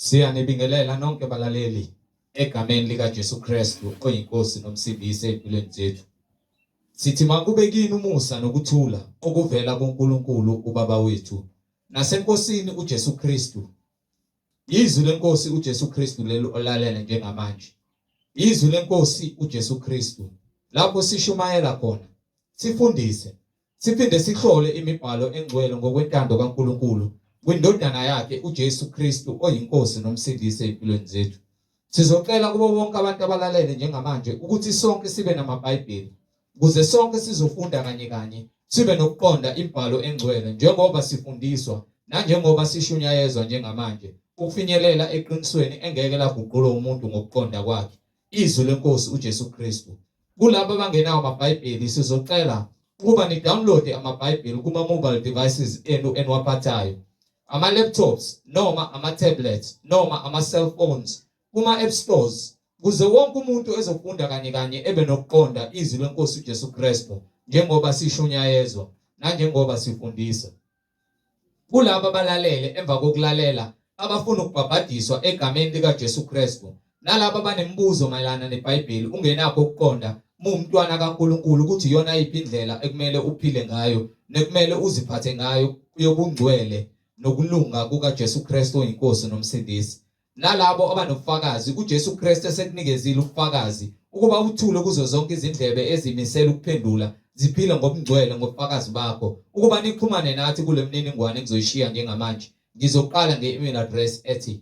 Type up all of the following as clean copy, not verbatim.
Siyanibingelela nonke balaleli egameni likaJesu Kristu oyiNkosi noMsindisi ezimpilweni zethu. Sithi makube kini umusa nokuthula okuvela kuNkulunkulu uBaba wethu naseNkosini uJesu Kristu. Izwi leNkosi uJesu Kristu leli olalele njengamanje. Izwi leNkosi uJesu Kristu lapho sishumayela khona, sifundise, Siphinde sihlole imibhalo engcwele ngokwentando kaNkulunkulu kwiNdodana yakhe uJesu Kristu oyiNkosi noMsindisi ezimpilweni zethu. Sizocela kubo bonke abantu abalalele njengamanje ukuthi sonke sibe namaBhayibheli ukuze sonke sizofunda kanye kanye sibe nokuqonda imibhalo engcwele njengoba sifundiswa nanjengoba sishunyayezwa njengamanje ukufinyelela eqinisweni engeke laguqulwa umuntu ngokuqonda kwakhe. Izwi leNkosi uJesu Kristu. Kulabo abangenawo amaBhayibheli sizocela ukuba ni-download amaBhayibheli kuma-mobile devices enu eniwaphathayo, ama-laptops noma ama-tablets noma ama-cellphones kuma-app stores kuze wonke umuntu ezofunda kanye kanye ebe nokuqonda izwi leNkosi uJesu Kristu njengoba sishunyayezwa nanjengoba sifundisa. Kulabo abalalele emva kokulalela abafuna ukubhabhadiswa egameni likaJesu Kristu nalabo abanemibuzo mayelana neBhayibheli ungenakho ukuqonda muwumntwana kaNkulunkulu ukuthi iyona yiphi indlela ekumele uphile ngayo nekumele uziphathe ngayo yobungcwele nokulunga kukaJesu Kristu oyiNkosi noMsindisi. Nalabo abanobufakazi, uJesu Kristu esekunikezile ubufakazi, ukuba uthule kuzo zonke izindlebe ezimisele ukuphendula, ziphile ngobungcwele ngobufakazi bakho. Ukuba nixhumane nathi kule mniningwane engizoyishiya njengamanje, ngizoqala nge-email address ethi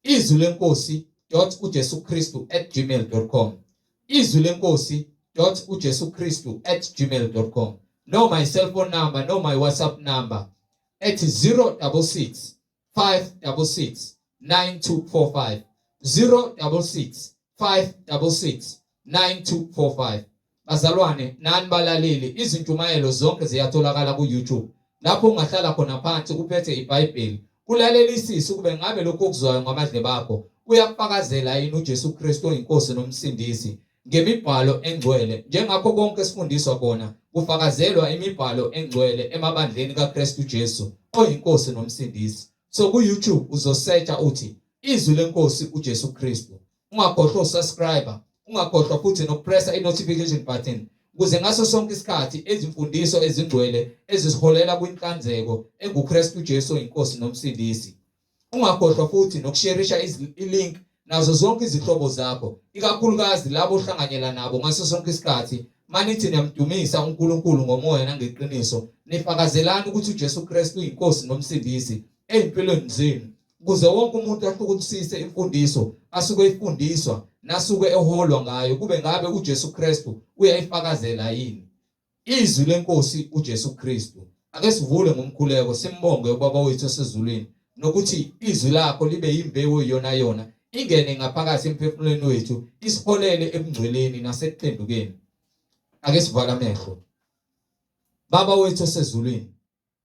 izwi lenkosi dot ujesu kristu at gmail dot com, izwi lenkosi dot ujesu kristu at gmail dot com, noma i-cellphone number noma i-WhatsApp number ethi 066 566 9245 066 566 9245. Bazalwane nani balaleli, izintshumayelo zonke ziyatholakala ku-YouTube lapho ungahlala khona phansi uphethe iBhayibheli ulalelisise ukube ngabe lokhu okuzwayo ngamadlebe akho kuyakufakazela yini uJesu Kristu oyiNkosi noMsindisi ngemibhalo engcwele njengakho konke esifundiswa kona kufakazelwa imibhalo engcwele emabandleni kaKristu Jesu oyiNkosi noMsindisi. So ku-YouTube uzosearcha uthi Izwi leNkosi uJesu Kristu. Ungakhohlwa usubscribe, ungakhohlwa futhi nokupressa i-notification button ukuze ngaso sonke isikhathi ezimfundiso ezingcwele ezisiholela kwinhlanzeko enguKristu Jesu oyiNkosi noMsindisi. Ungakhohlwa futhi nokusherisha i-link nazo zonke izihlobo zakho, ikakhulukazi labo ohlanganyela nabo ngaso sonke isikhathi. Manithi niyamdumisa uNkulunkulu ngomoya nangeqiniso, nifakazelani ukuthi uJesu Kristu uyiNkosi noMsindisi ezimpilweni zenu, ukuze wonke umuntu ahlukunisise imfundiso asuke efundiswa nasuke eholwa ngayo, kube ngabe uJesu Kristu uyayifakazela yini. Izwi leNkosi uJesu Kristu. Ake sivule ngomkhuleko simbonge uBaba wethu osezulwini nokuthi izwi lakho libe yimbewu iyona yona ingene ngaphakathi emphefumulweni wethu isiholele ebungcweleni nasekuphendukeni. Ake sivale amehlo. Baba wethu osezulwini,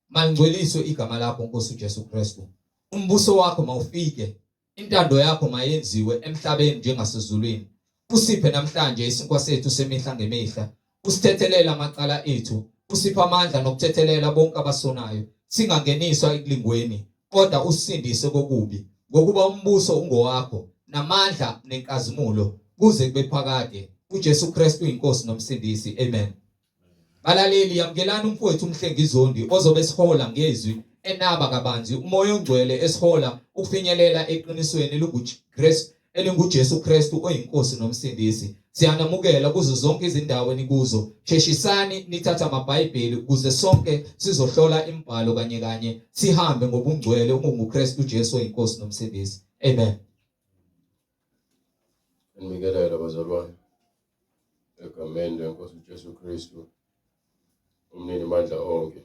Malingcweliswe igama lakho Nkosi uJesu Kristu. Umbuso wakho mawufike, intando yakho mayenziwe emhlabeni njengasezulwini. Usiphe namhlanje isinkwa sethu semihla ngemihla. Usithethelele amacala ethu, usiphe amandla nokuthethelela bonke abasonayo. Singangeniswa ekulingweni, kodwa usisindise kokubi, ngokuba umbuso ungowakho, namandla nenkazimulo kuze kube phakade. UJesu Kristu iNkosi noMsindisi. Amen. Balaleli, yamukelani umfowethu uMhlengi Zondi ozobe esihola ngezwi enaba kabanzi uMoya oNgcwele esihola ukufinyelela eqinisweni elinguJesu Kristu oyiNkosi noMsindisi. Siyanamukela kuzo zonke izindawo enikuzo. Sheshisani nithathe amaBhayibheli ukuze sonke sizohlola imibhalo kanye kanye sihambe ngobungcwele okunguKristu Jesu oyiNkosi noMsindisi. Amen. Ngibingelele bazalwane egameni leNkosi uJesu Kristu umnini mandla onke.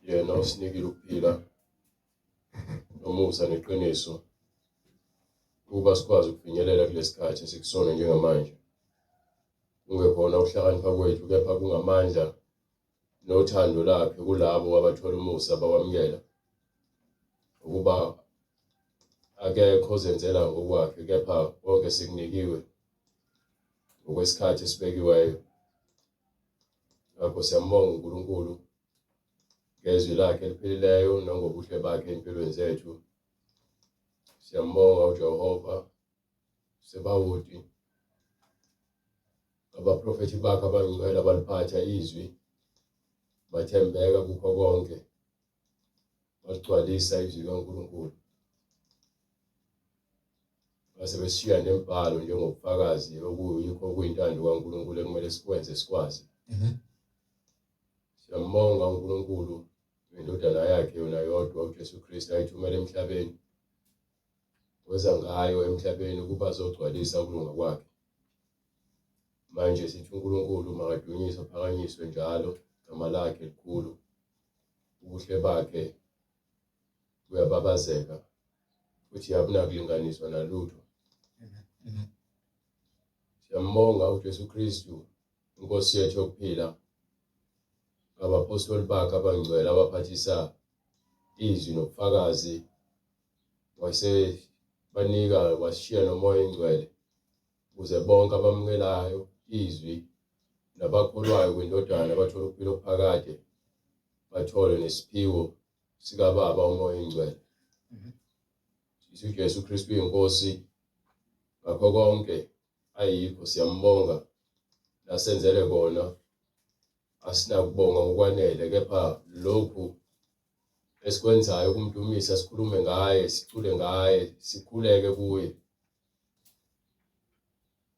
Yena usinikile ukuphila nomusa neqiniso ukuba sikwazi ukufinyelela kulesikhathi esikusona njengamanje. Kungekhona ukuhlakanipha kwethu kepha kungamandla nothando lakhe kulabo abathola umusa bawamukela ukuba akekho ozenzela ngokwakhe kepha konke sikunikiwe ngokwesikhathi esibekiweyo. Ngakho siyambonga uNkulunkulu ngezwi lakhe eliphilileyo nangobuhle bakhe empilweni zethu. Siyambonga uJehova Sebawoti abaprofethi bakhe abangcwele abaliphatha izwi bathembeka kukho konke baligcwalisa izwi likaNkulunkulu base besishiya nemibhalo njengobufakazi okuyikho okuyintando kaNkulunkulu ekumele sikwenze sikwazi. Siyambonga uNkulunkulu ngendodana yakhe yona yodwa uJesu Kristu ayithumela emhlabeni weza ngayo emhlabeni ukuba azogcwalisa ukulunga kwakhe. Manje sithi uNkulunkulu makadunyiswe aphakanyiswe njalo igama lakhe likhulu ubuhle bakhe buyababazeka futhi abunakulinganiswa nalutho. Siyambonga uJesu Kristu inkosi yethu yokuphila abaphostoli bakhe abangcwele abaphathisa izwi nobufakazi wasebanika washiya nomoya ingcwele ukuze bonke abamukelayo izwi nabakholwayo kwindodana bathole ukuphila okuphakade bathole nesiphiwo sikababa umoya ingcwele. Sithi uJesu Kristu uyinkosi ngakho konke ayikho siyambonga nasenzele kona asinakubonga ngokwanele kepha lokhu esikwenzayo ukumdumisa sikhulume ngaye sicule ngaye sikhuleke kuye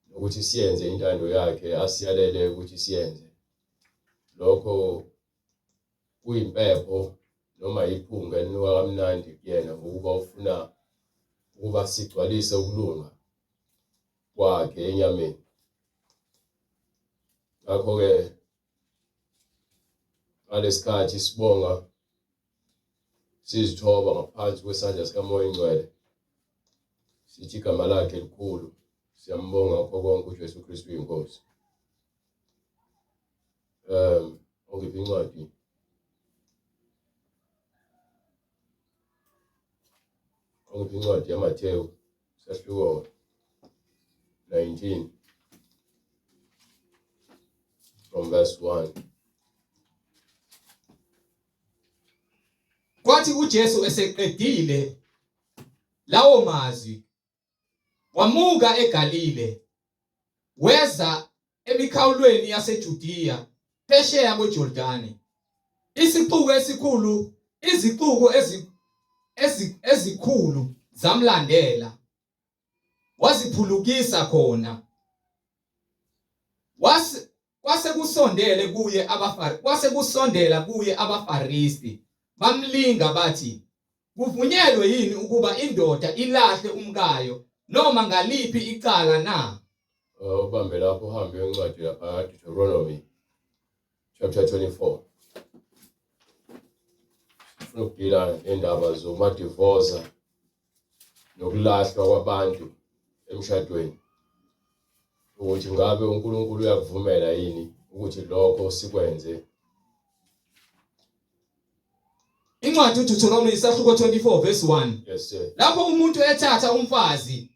nokuthi siyenze intando yakhe asiyalele ukuthi siyenze lokho kuyimpepho noma yiphunga elinuka kamnandi kuyena ngokuba ufuna ukuba sigcwalise ukulunga kwakhe enyameni. Ngakho-ke ngalesikhathi sibonga sizithoba ngaphansi kwesandla sikaMoya Ingcwele sithi igama lakhe likhulu siyambonga ngakho konke uJesu Kristu uyinkosi. Ongiphi incwadi ongiphi incwadi yaMathewu sahluko 19 from verse 1. Kwathi uJesu eseqedile lawo mazwi wamuka eGalile weza emikhawulweni yaseJudiya phesheya kweJordani. Isixuku esikhulu, izixuku ezikhulu zamlandela, waziphulukisa khona. Wase kwase kusondele kuye abaFarisi, kwase kusondela kuye abaFarisi bamlinga bathi, Kuvunyelwe yini ukuba indoda ilahle umkayo noma ngaliphi icala na? Ubambe lapho uhambe uyencwadi lapha Deuteronomy chapter 24. Sifuna ukudila nendaba zomadivoza nokulahlwa kwabantu emshadweni ukuthi ngabe uNkulunkulu uyakuvumela yini ukuthi lokho sikwenze. Incwadi uDeuteronomy isahluko 24 verse 1. Yes sir. Lapho umuntu ethatha umfazi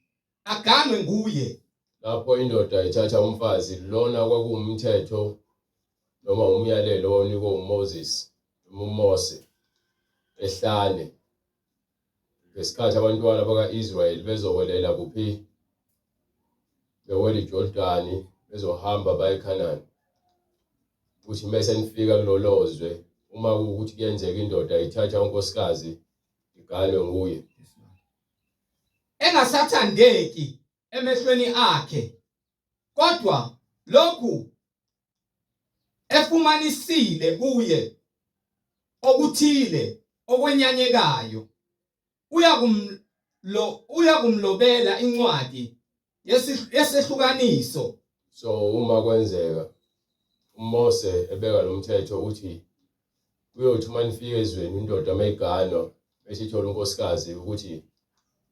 aganwe nguye. Lapho indoda ithatha umfazi lona kwakuwumthetho noma umyalelo onikwe uMoses noma uMose ehlane ngesikhathi abantwana baka-Israyeli bezowelela kuphi bewela iJordani bezohamba baye eKhanani Kuthi mese nifika kulolo zwe uma kuwukuthi kuyenzeka indoda ithatha unkosikazi iganwe nguye. Engasathandeki emehlweni akhe kodwa lokhu efumanisile kuye okuthile okwenyanyekayo uyakumlobela incwadi yesehlukaniso. So uma kwenzeka uMose ebeka lo mthetho uthi kuyothi uma nifika ezweni indoda mayiganwa bese ithola unkosikazi ukuthi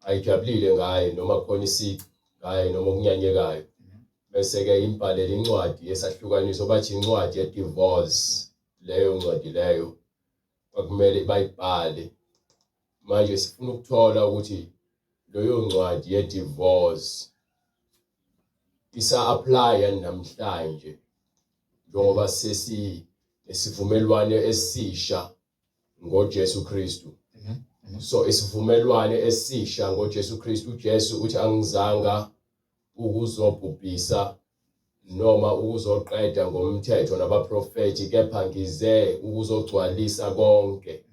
ayijabulile ngaye noma kukhona isici ngaye noma okunyanyekayo bese-ke imbhalela incwadi yesahlukaniso bathi incwadi ye-divorce leyo ncwadi leyo kwakumele bayibhale manje sifuna ukuthola ukuthi leyo ncwadi ye-divorce isa-applya namhlanje njengoba sesi nesivumelwano esisha ngoJesu Kristu. So isivumelwane esisha ngoJesu Kristu, uJesu uthi angizanga ukuzobhubhisa noma ukuzoqeda ngomthetho nabaprofethi, kepha ngize ukuzogcwalisa konke.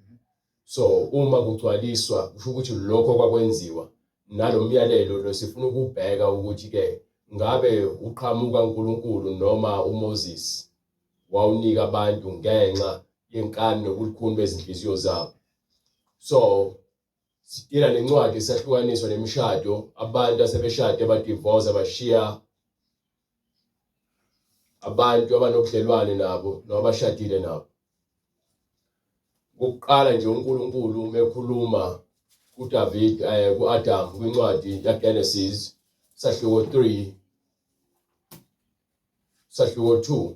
So uma kugcwaliswa kusho ukuthi lokho kwakwenziwa nalomyalelo lo sifuna ukubheka ukuthi ke ngabe uqhamuka uNkulunkulu noma uMoses wawunika abantu ngenxa yenkani nobulukhuni bezinhliziyo zabo. So sidila nencwadi esahlukaniswa nemishado, abantu asebeshade badivorce bashiya abantu abanobudlelwane nabo noma abashadile nabo. Kokuqala nje uNkulunkulu uma ekhuluma kuDavid kuAdam kwincwadi yaGenesis sahluko 3 sahluko 2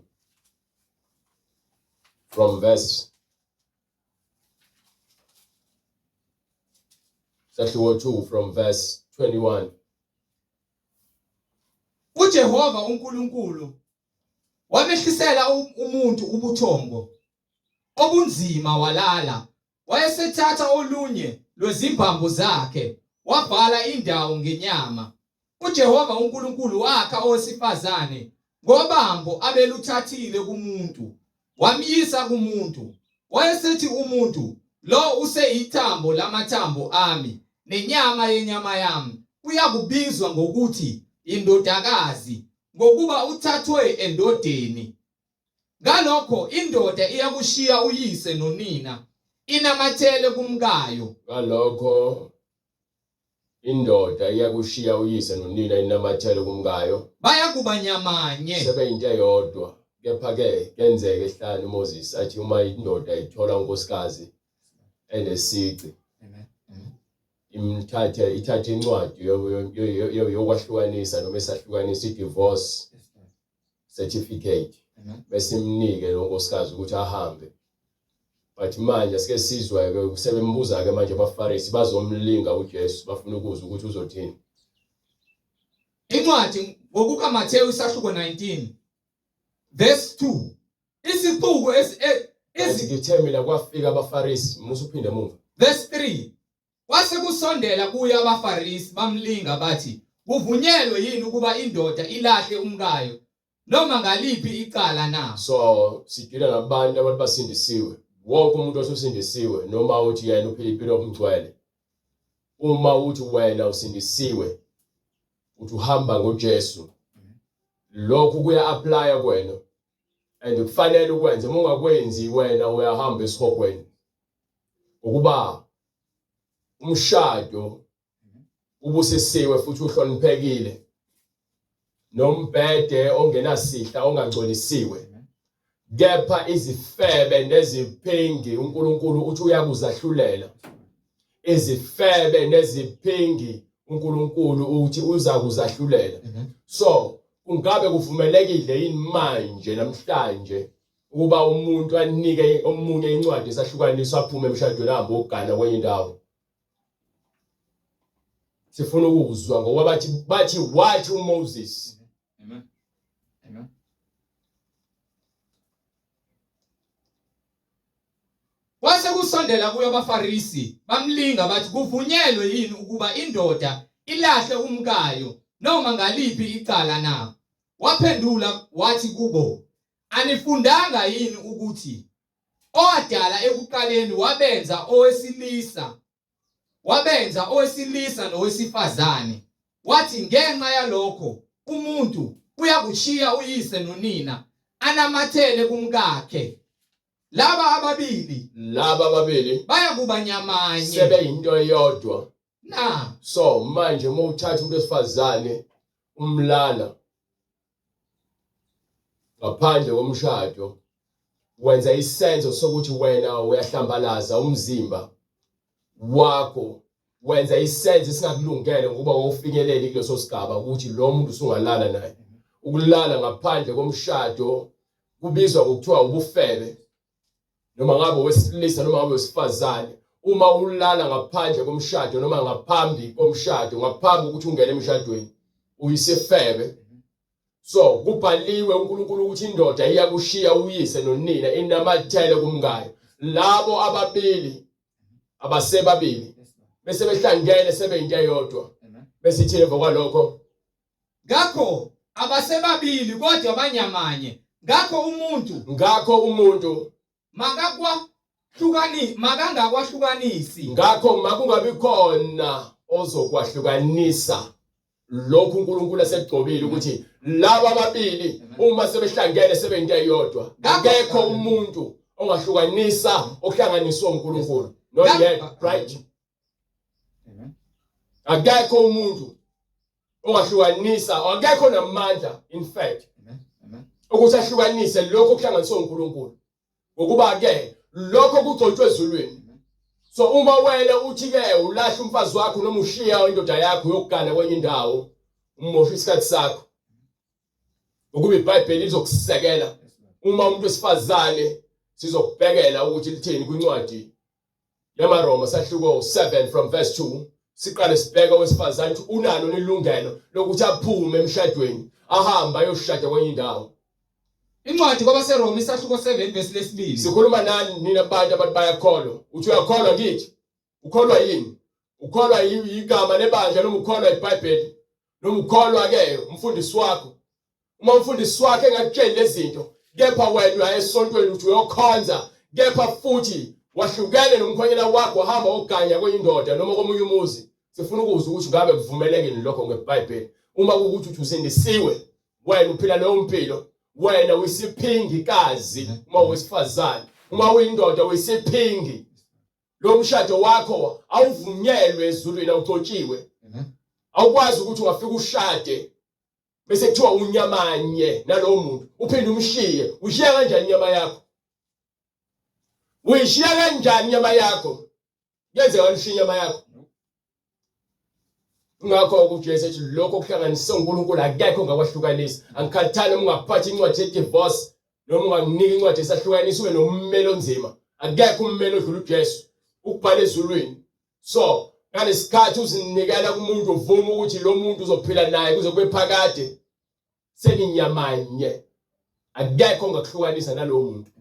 from verse sahluko 2 from verse 21. UJehova uNkulunkulu wamehlisela umuntu ubuthongo obunzima walala, wayesethatha olunye lwezimbambo zakhe wavala indawo ngenyama. UJehova uNkulunkulu wakha owesifazane ngobambo abeluthathile kumuntu, wamyisa kumuntu. Wayesethi umuntu, lo useyithambo lamathambo ami nenyama yenyama yami, uyakubizwa ngokuthi indodakazi, ngokuba uthathwe endodeni. Ngalokho indoda iyakushiya uyise nonina, inamathele kumkayo. Ngalokho indoda iyakushiya uyise nonina inamathele kumkayo. Bayakuba nyamanye. Sebeyinto eyodwa. Kepha-ke kenzeka ehlane uMoses athi uma indoda ithola unkosikazi enesici imthathe ithathe incwadi yokwahlukanisa noma esahlukanisa i-divorce certificate bese imnike lo nkosikazi ukuthi ahambe. But manje asike sizwe ke sebembuza ke manje abaFarisi bazomlinga uJesu bafuna ukuzwa ukuthi uzothini. Incwadi ngokukaMathewu isahluko 19 verse 2 isixuku ngithe mina kwafika abaFarisi musa uphinde emuva. Verse 3 Kwase kusondela kuye abaFarisi bamlinga bathi, Kuvunyelwe yini ukuba indoda ilahle umkayo noma ngaliphi icala na? So sidila nabantu abantu basindisiwe. Wonke umuntu osusindisiwe noma uthi yena uphila impilo yobungcwele. Uma uthi wena usindisiwe uthi uhamba ngoJesu. Lokhu kuya apply kuwena and kufanele ukwenze uma ungakwenzi wena uyahamba esihogweni. Ukuba umshado ubusisiwe futhi uhloniphekile nombhede ongenasihla ongangcolisiwe kepha izifebe neziphingi uNkulunkulu uthi uyakuzahlulela izifebe neziphingi uNkulunkulu uthi uzakuzahlulela so kungabe kuvumelekile yini manje namhlanje ukuba umuntu anike omunye incwadi esahlukaniswa aphume emshadweni ahambe ogana kwenye indawo sifuna ukuzwa ngoba bathi bathi wathi uMoses. Amen, amen. Kwase kusondela kuyo abaFarisi bamlinga bathi kuvunyelwe yini ukuba indoda ilahle umkayo noma ngaliphi icala na? Waphendula wathi kubo, Anifundanga yini ukuthi owadala ekuqaleni wabenza owesilisa wabenza owesilisa nowesifazane, wathi ngenxa yalokho umuntu uyakushiya uyise nonina anamathele kumkakhe, laba ababili laba ababili bayakuba nyamanye sebeyinto eyodwa na. So manje uma uthatha umuntu wesifazane umlala ngaphandle komshado wenza isenzo sokuthi wena uyahlambalaza umzimba wakho wenza isenzo esingakulungele ngokuba wawufinyeleli kuleso sigaba ukuthi lo muntu usungalala naye. Ukulala ngaphandle komshado kubizwa ngokuthiwa ubufebe noma ngabe owesilisa noma ngabe wesifazane. Uma ulala ngaphandle komshado noma ngaphambi komshado ngaphambi kokuthi ungene emshadweni uyisifebe. So kubhaliwe uNkulunkulu ukuthi indoda iyakushiya uyise nonina inamathele kumkayo. Labo ababili Abasebabili bese behlangene sebeyinto eyodwa. Bese ithini emva kwalokho? Ngakho abasebabili kodwa banyamanye. Ngakho umuntu Ngakho umuntu makakwahlukani makangakwahlukanisi. Ngakho makungabi khona ozokwahlukanisa lokhu uNkulunkulu asekugcobile ukuthi laba ababili uma sebehlangene sebeyinto eyodwa. Akekho umuntu ongahlukanisa okuhlanganiswe uNkulunkulu. Not yet, right? Akekho umuntu ongahlukanisa, akekho namandla in fact ukuthi ahlukanise lokho okuhlanganiswe uNkulunkulu. Ngokuba ke lokho kugcotshwe ezulwini. So uma wena uthi ke ulahla umfazi wakho noma ushiya indoda yakho uyokugana kwenye indawo, umosha isikhathi sakho. Ukuba iBhayibheli lizokusekela uma umuntu wesifazane sizokubhekela ukuthi lithini kwincwadi yamaRoma sahluko 7 from verse 2 siqale sibheke owesifazane ukuthi unalo ilungelo lokuthi aphume emshadweni ahambe ayoshada kwenye indawo. Incwadi kwabaseRoma isahluko 7 verse lesibili. Sikhuluma nani nina bantu abantu bayakholwa. Uthi uyakholwa ngithi? Ukholwa yini? Ukholwa igama lebandla noma ukholwa iBhayibheli? Noma ukholwa ke umfundisi wakho? Uma umfundisi wakhe engakutsheli lezi zinto, kepha wena uya esontweni uthi uyokhonza, kepha futhi wahlukene nomkhwenyana wakho wahamba woganya kwenye indoda noma komunye umuzi. Sifuna ukuzwa ukuthi ngabe kuvumelekile lokho ngeBhayibheli. Uma kuwukuthi uthi usindisiwe, wena uphila leyo mpilo, wena uyisiphingikazi uma uwesifazane, uma uyindoda uyisiphingi. Lo mshado wakho awuvunyelwe ezulwini, awugcotshiwe. Awukwazi ukuthi ungafika ushade bese kuthiwa unyamanye nalowo muntu uphinde umshiye. Ushiya kanjani inyama yakho? Uyishiya kanjani inyama yakho? Kuyenzeka ushiye inyama yakho. Ngakho uJesu ethi lokho okuhlanganise uNkulunkulu akekho ongakwahlukanisa. Angikhathali noma ungaphatha incwadi ye-divorce noma unganginika incwadi esahlukanisa ube nommeli onzima. Akekho ummeli odlula uJesu ukubhala ezulwini. So ngalesikhathi uzinikela kumuntu uvuma ukuthi lo muntu uzophila naye kuze kube phakade, seninyamanye, akekho ongakuhlukanisa nalowo muntu.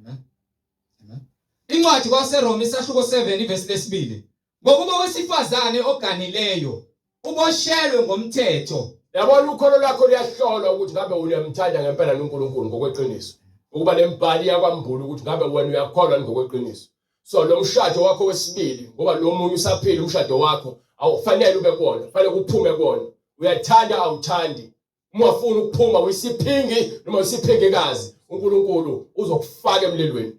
Incwadi kwaseRoma isahluko 7 ivesi lesibili. Ngokuba owesifazane oganileyo uboshelwe ngomthetho. Yabona ukholo lwakho luyahlolwa ukuthi ngabe uyamthanda ngempela uNkulunkulu ngokweqiniso. Ukuba lembhali iyakwambula ukuthi ngabe wena uyakholwa ngokweqiniso. So lo mshado wakho wesibili ngoba lo munye usaphila umshado wakho awufanele ube kuwona, kufanele kuphume kuwona. Uyathanda awuthandi. Uma ufuna ukuphuma uyisiphingi noma uyisiphingikazi, uNkulunkulu uzokufaka emlilweni.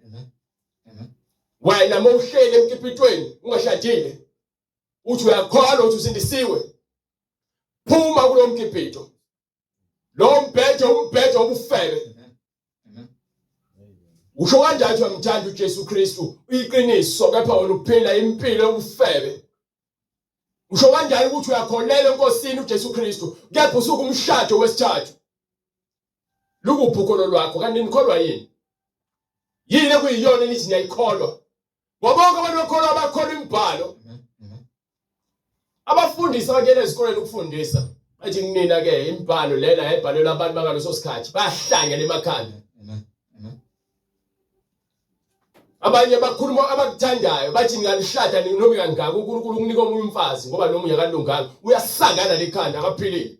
Wena mawuhleli emkipitweni ungashadile uthi uyakholwa ukuthi usindisiwe, phuma kulo mkipito. Lo mbhedo umbhedo wobufebe. Usho kanjani ukuthi uyamthanda uJesu Kristu iqiniso kepha wena uphila impilo yobufebe? Usho kanjani ukuthi uyakholelwa eNkosini uJesu Kristu kepha usuke umshado wesithathu? Lukuphi ukholo lwakho? Kanti nikholwa yini? Yini ekuyiyona enithi niyayikholwa? Ngoba bonke abantu bakholwa abakholwa imibhalo. Abafundisi abangena ezikoleni ukufundisa bathi kunina ke imibhalo lena yayibhalelwa abantu bangaleso sikhathi bayahlangela emakhanda. Abanye bakhuluma abakuthandayo bathi ngingalishada noma kangaka uNkulunkulu ukunika omunye umfazi ngoba nomunye akalunganga uyasangana lekhanda akaphilile.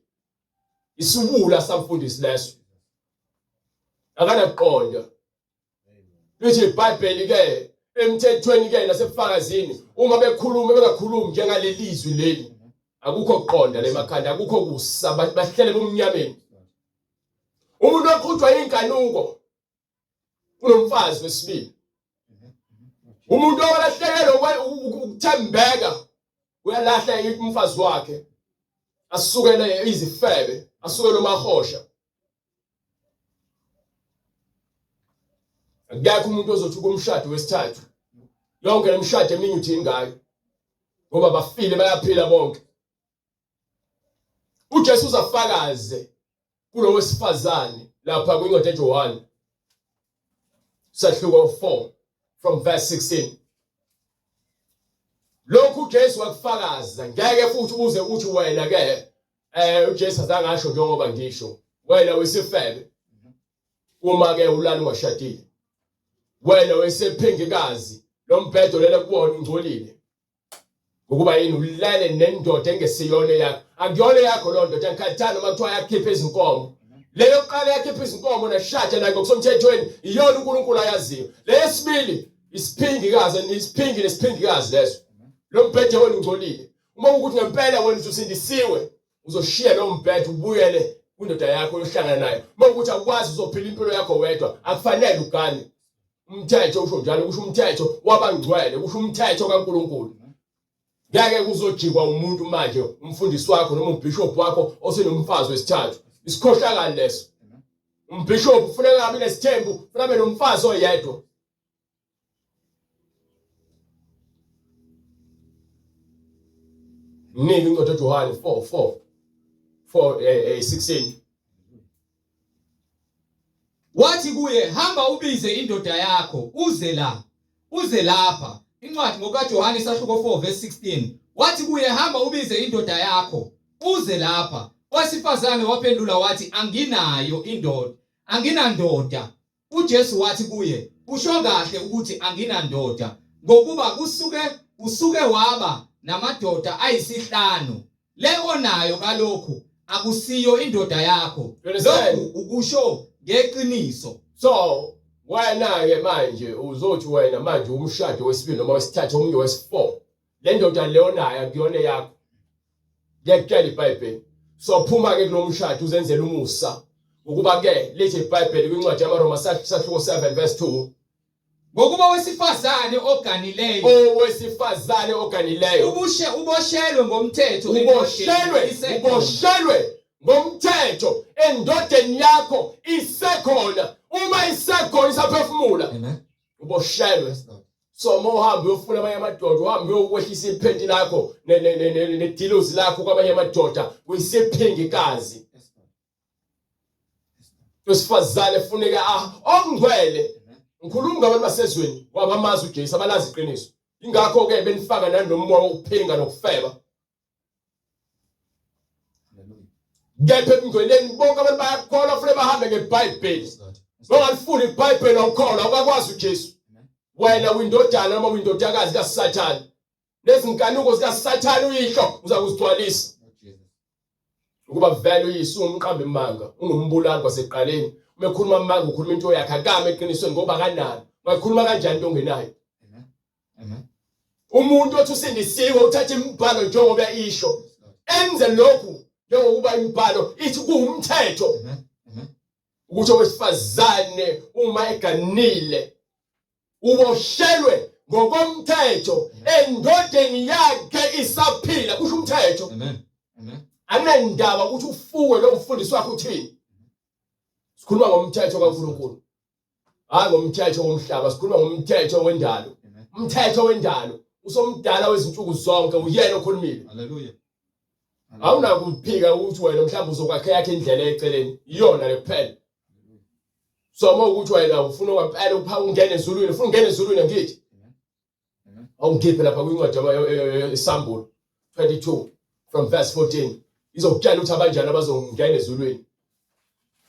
Isiwula samfundisi leso. Akanakuqonda. Lithi iBhayibheli ke emthethweni ke nasebufakazini uma bekhuluma bengakhulumi njengaleli zwi leli akukho kuqonda lemakhanda akukho kusa bahlele bomnyameni. Umuntu oqhutshwa inkanuko unomfazi wesibili. Umuntu owalahlekelwa ukuthembeka uyalahla umfazi wakhe asukele izifebe asukele umahosha. Akekho umuntu ozothi kumshado wesithathu yonke lemishado eminye uthini ngayo ngoba bafile bayaphila bonke. uJesu uzafakaze kulo wesifazane lapha kwincwadi eJohane sahluko 4 from verse 16. Lokhu uJesu wakufakaza, ngeke futhi uze uthi wena ke uJesu azange asho njengoba ngisho wena wesifebe uma ke ulala ungashadile, wena wesephingikazi lo mbhedo lele kuwona ungcolile. Ngokuba yini ulale nendoda engesiyona yakho. Akuyona yakho loo ndoda ngikhathana noma kuthiwa yakhipha izinkomo. Leyo kuqala yakhipha izinkomo nashada nayo ngokusemthethweni iyona uNkulunkulu ayaziyo. Leyesibili isiphingikazi isiphingi nesiphingikazi leso. Lo mbhede wena ungcolile. Uma ukuthi ngempela wena usindisiwe uzoshiya lo mbhede ubuyele kwindoda yakho uyohlangana nayo. Uma ukuthi awukwazi uzophila impilo yakho wedwa akufanele ugane. Umthetho usho njalo kusho umthetho wabangcwele kusho umthetho kaNkulunkulu. Ngeke kuzojikwa umuntu manje umfundisi wakho noma umbishop wakho osenomfazi wesithathu. Isikhohlakali leso. Umbishop kufuneka abe nesithembu, kufuneka abe nomfazi oyedwa. Mnike incwadi kaJohane 4 4 4 16. Wathi kuye, hamba ubize indoda yakho uze la, uze lapha. Incwadi ngokaJohane isahluko 4 verse 16. Wathi kuye, hamba ubize indoda yakho uze lapha. Owesifazane waphendula wathi, anginayo indoda, anginandoda. UJesu wathi kuye, usho kahle ukuthi anginandoda, ngokuba kusuke usuke waba namadoda ayisihlanu. Le onayo kalokhu akusiyo indoda yakho. Lokhu ukusho ngeqiniso. So wena-ke manje uzothi wena manje umshado wesibili noma wesithathu omunye wesi-four le ndoda leyo nayo akuyona yakho liyakutshela iBhayibheli so phuma ke kulo mshado uzenzele umusa ukuba ke lithi iBhayibheli kwincwadi yamaRoma sahluko 7 verse 2 Ngokuba owesifazane oganileyo owesifazane oganileyo ubushe uboshelwe ngomthetho uboshelwe uboshelwe ngomthetho endodeni yakho isekhona uma isekhona isaphefumula uboshelwe so uma uhamba uyofuna amanye amadoda uhambe uyokwehlisa iphenti lakho nedilozi lakho kwamanye amadoda uyisiphingikazi wesifazane funeka ah ongcwele ngikhuluma ngabantu basezweni ngoba bamazi uJesu abalazi iqiniso ingakho ke benifaka nanomoya wokuphinga nokufeba kepha ebungcweleni bonke abantu bayakholwa futhi bahambe ngeBhayibheli bangalifuni iBhayibheli awukholwa awukakwazi uJesu wena uyindodana noma uyindodakazi kaSathane nezinkanuko zikaSathane uyihlo uzakuzigcwalisa ukuba vele uyise ungumqambi manga ungumbulali kwasekuqaleni uma ekhuluma amanga ukhuluma into yakhe akame eqinisweni ngoba akanalo ungakhuluma kanjani into ongenayo umuntu othi usindisiwe uthatha imibhalo njengoba isho enze lokhu njengokuba imibhalo ithi kuwumthetho ukuthi owesifazane uma eganile uboshelwe ngokomthetho endodeni yakhe isaphila kusho umthetho amen amen anginandaba ukuthi ufuwe lo mfundisi wakho uthini sikhuluma ngomthetho kaNkulunkulu hayi ngomthetho womhlaba sikhuluma ngomthetho wendalo umthetho wendalo usomdala wezinsuku zonke uyena okhulumile haleluya awunakuphika ukuthi wena mhlawumbe uzokwakha yakhe indlela eceleni iyona le kuphela so uma ukuthi wena ufuna kwempela upha ungene ezulwini ufuna ungene ezulwini angithi awungikhiphe lapha kwincwadi yesambulo 22 from verse 14 izokutshela ukuthi abanjani abazongena ezulwini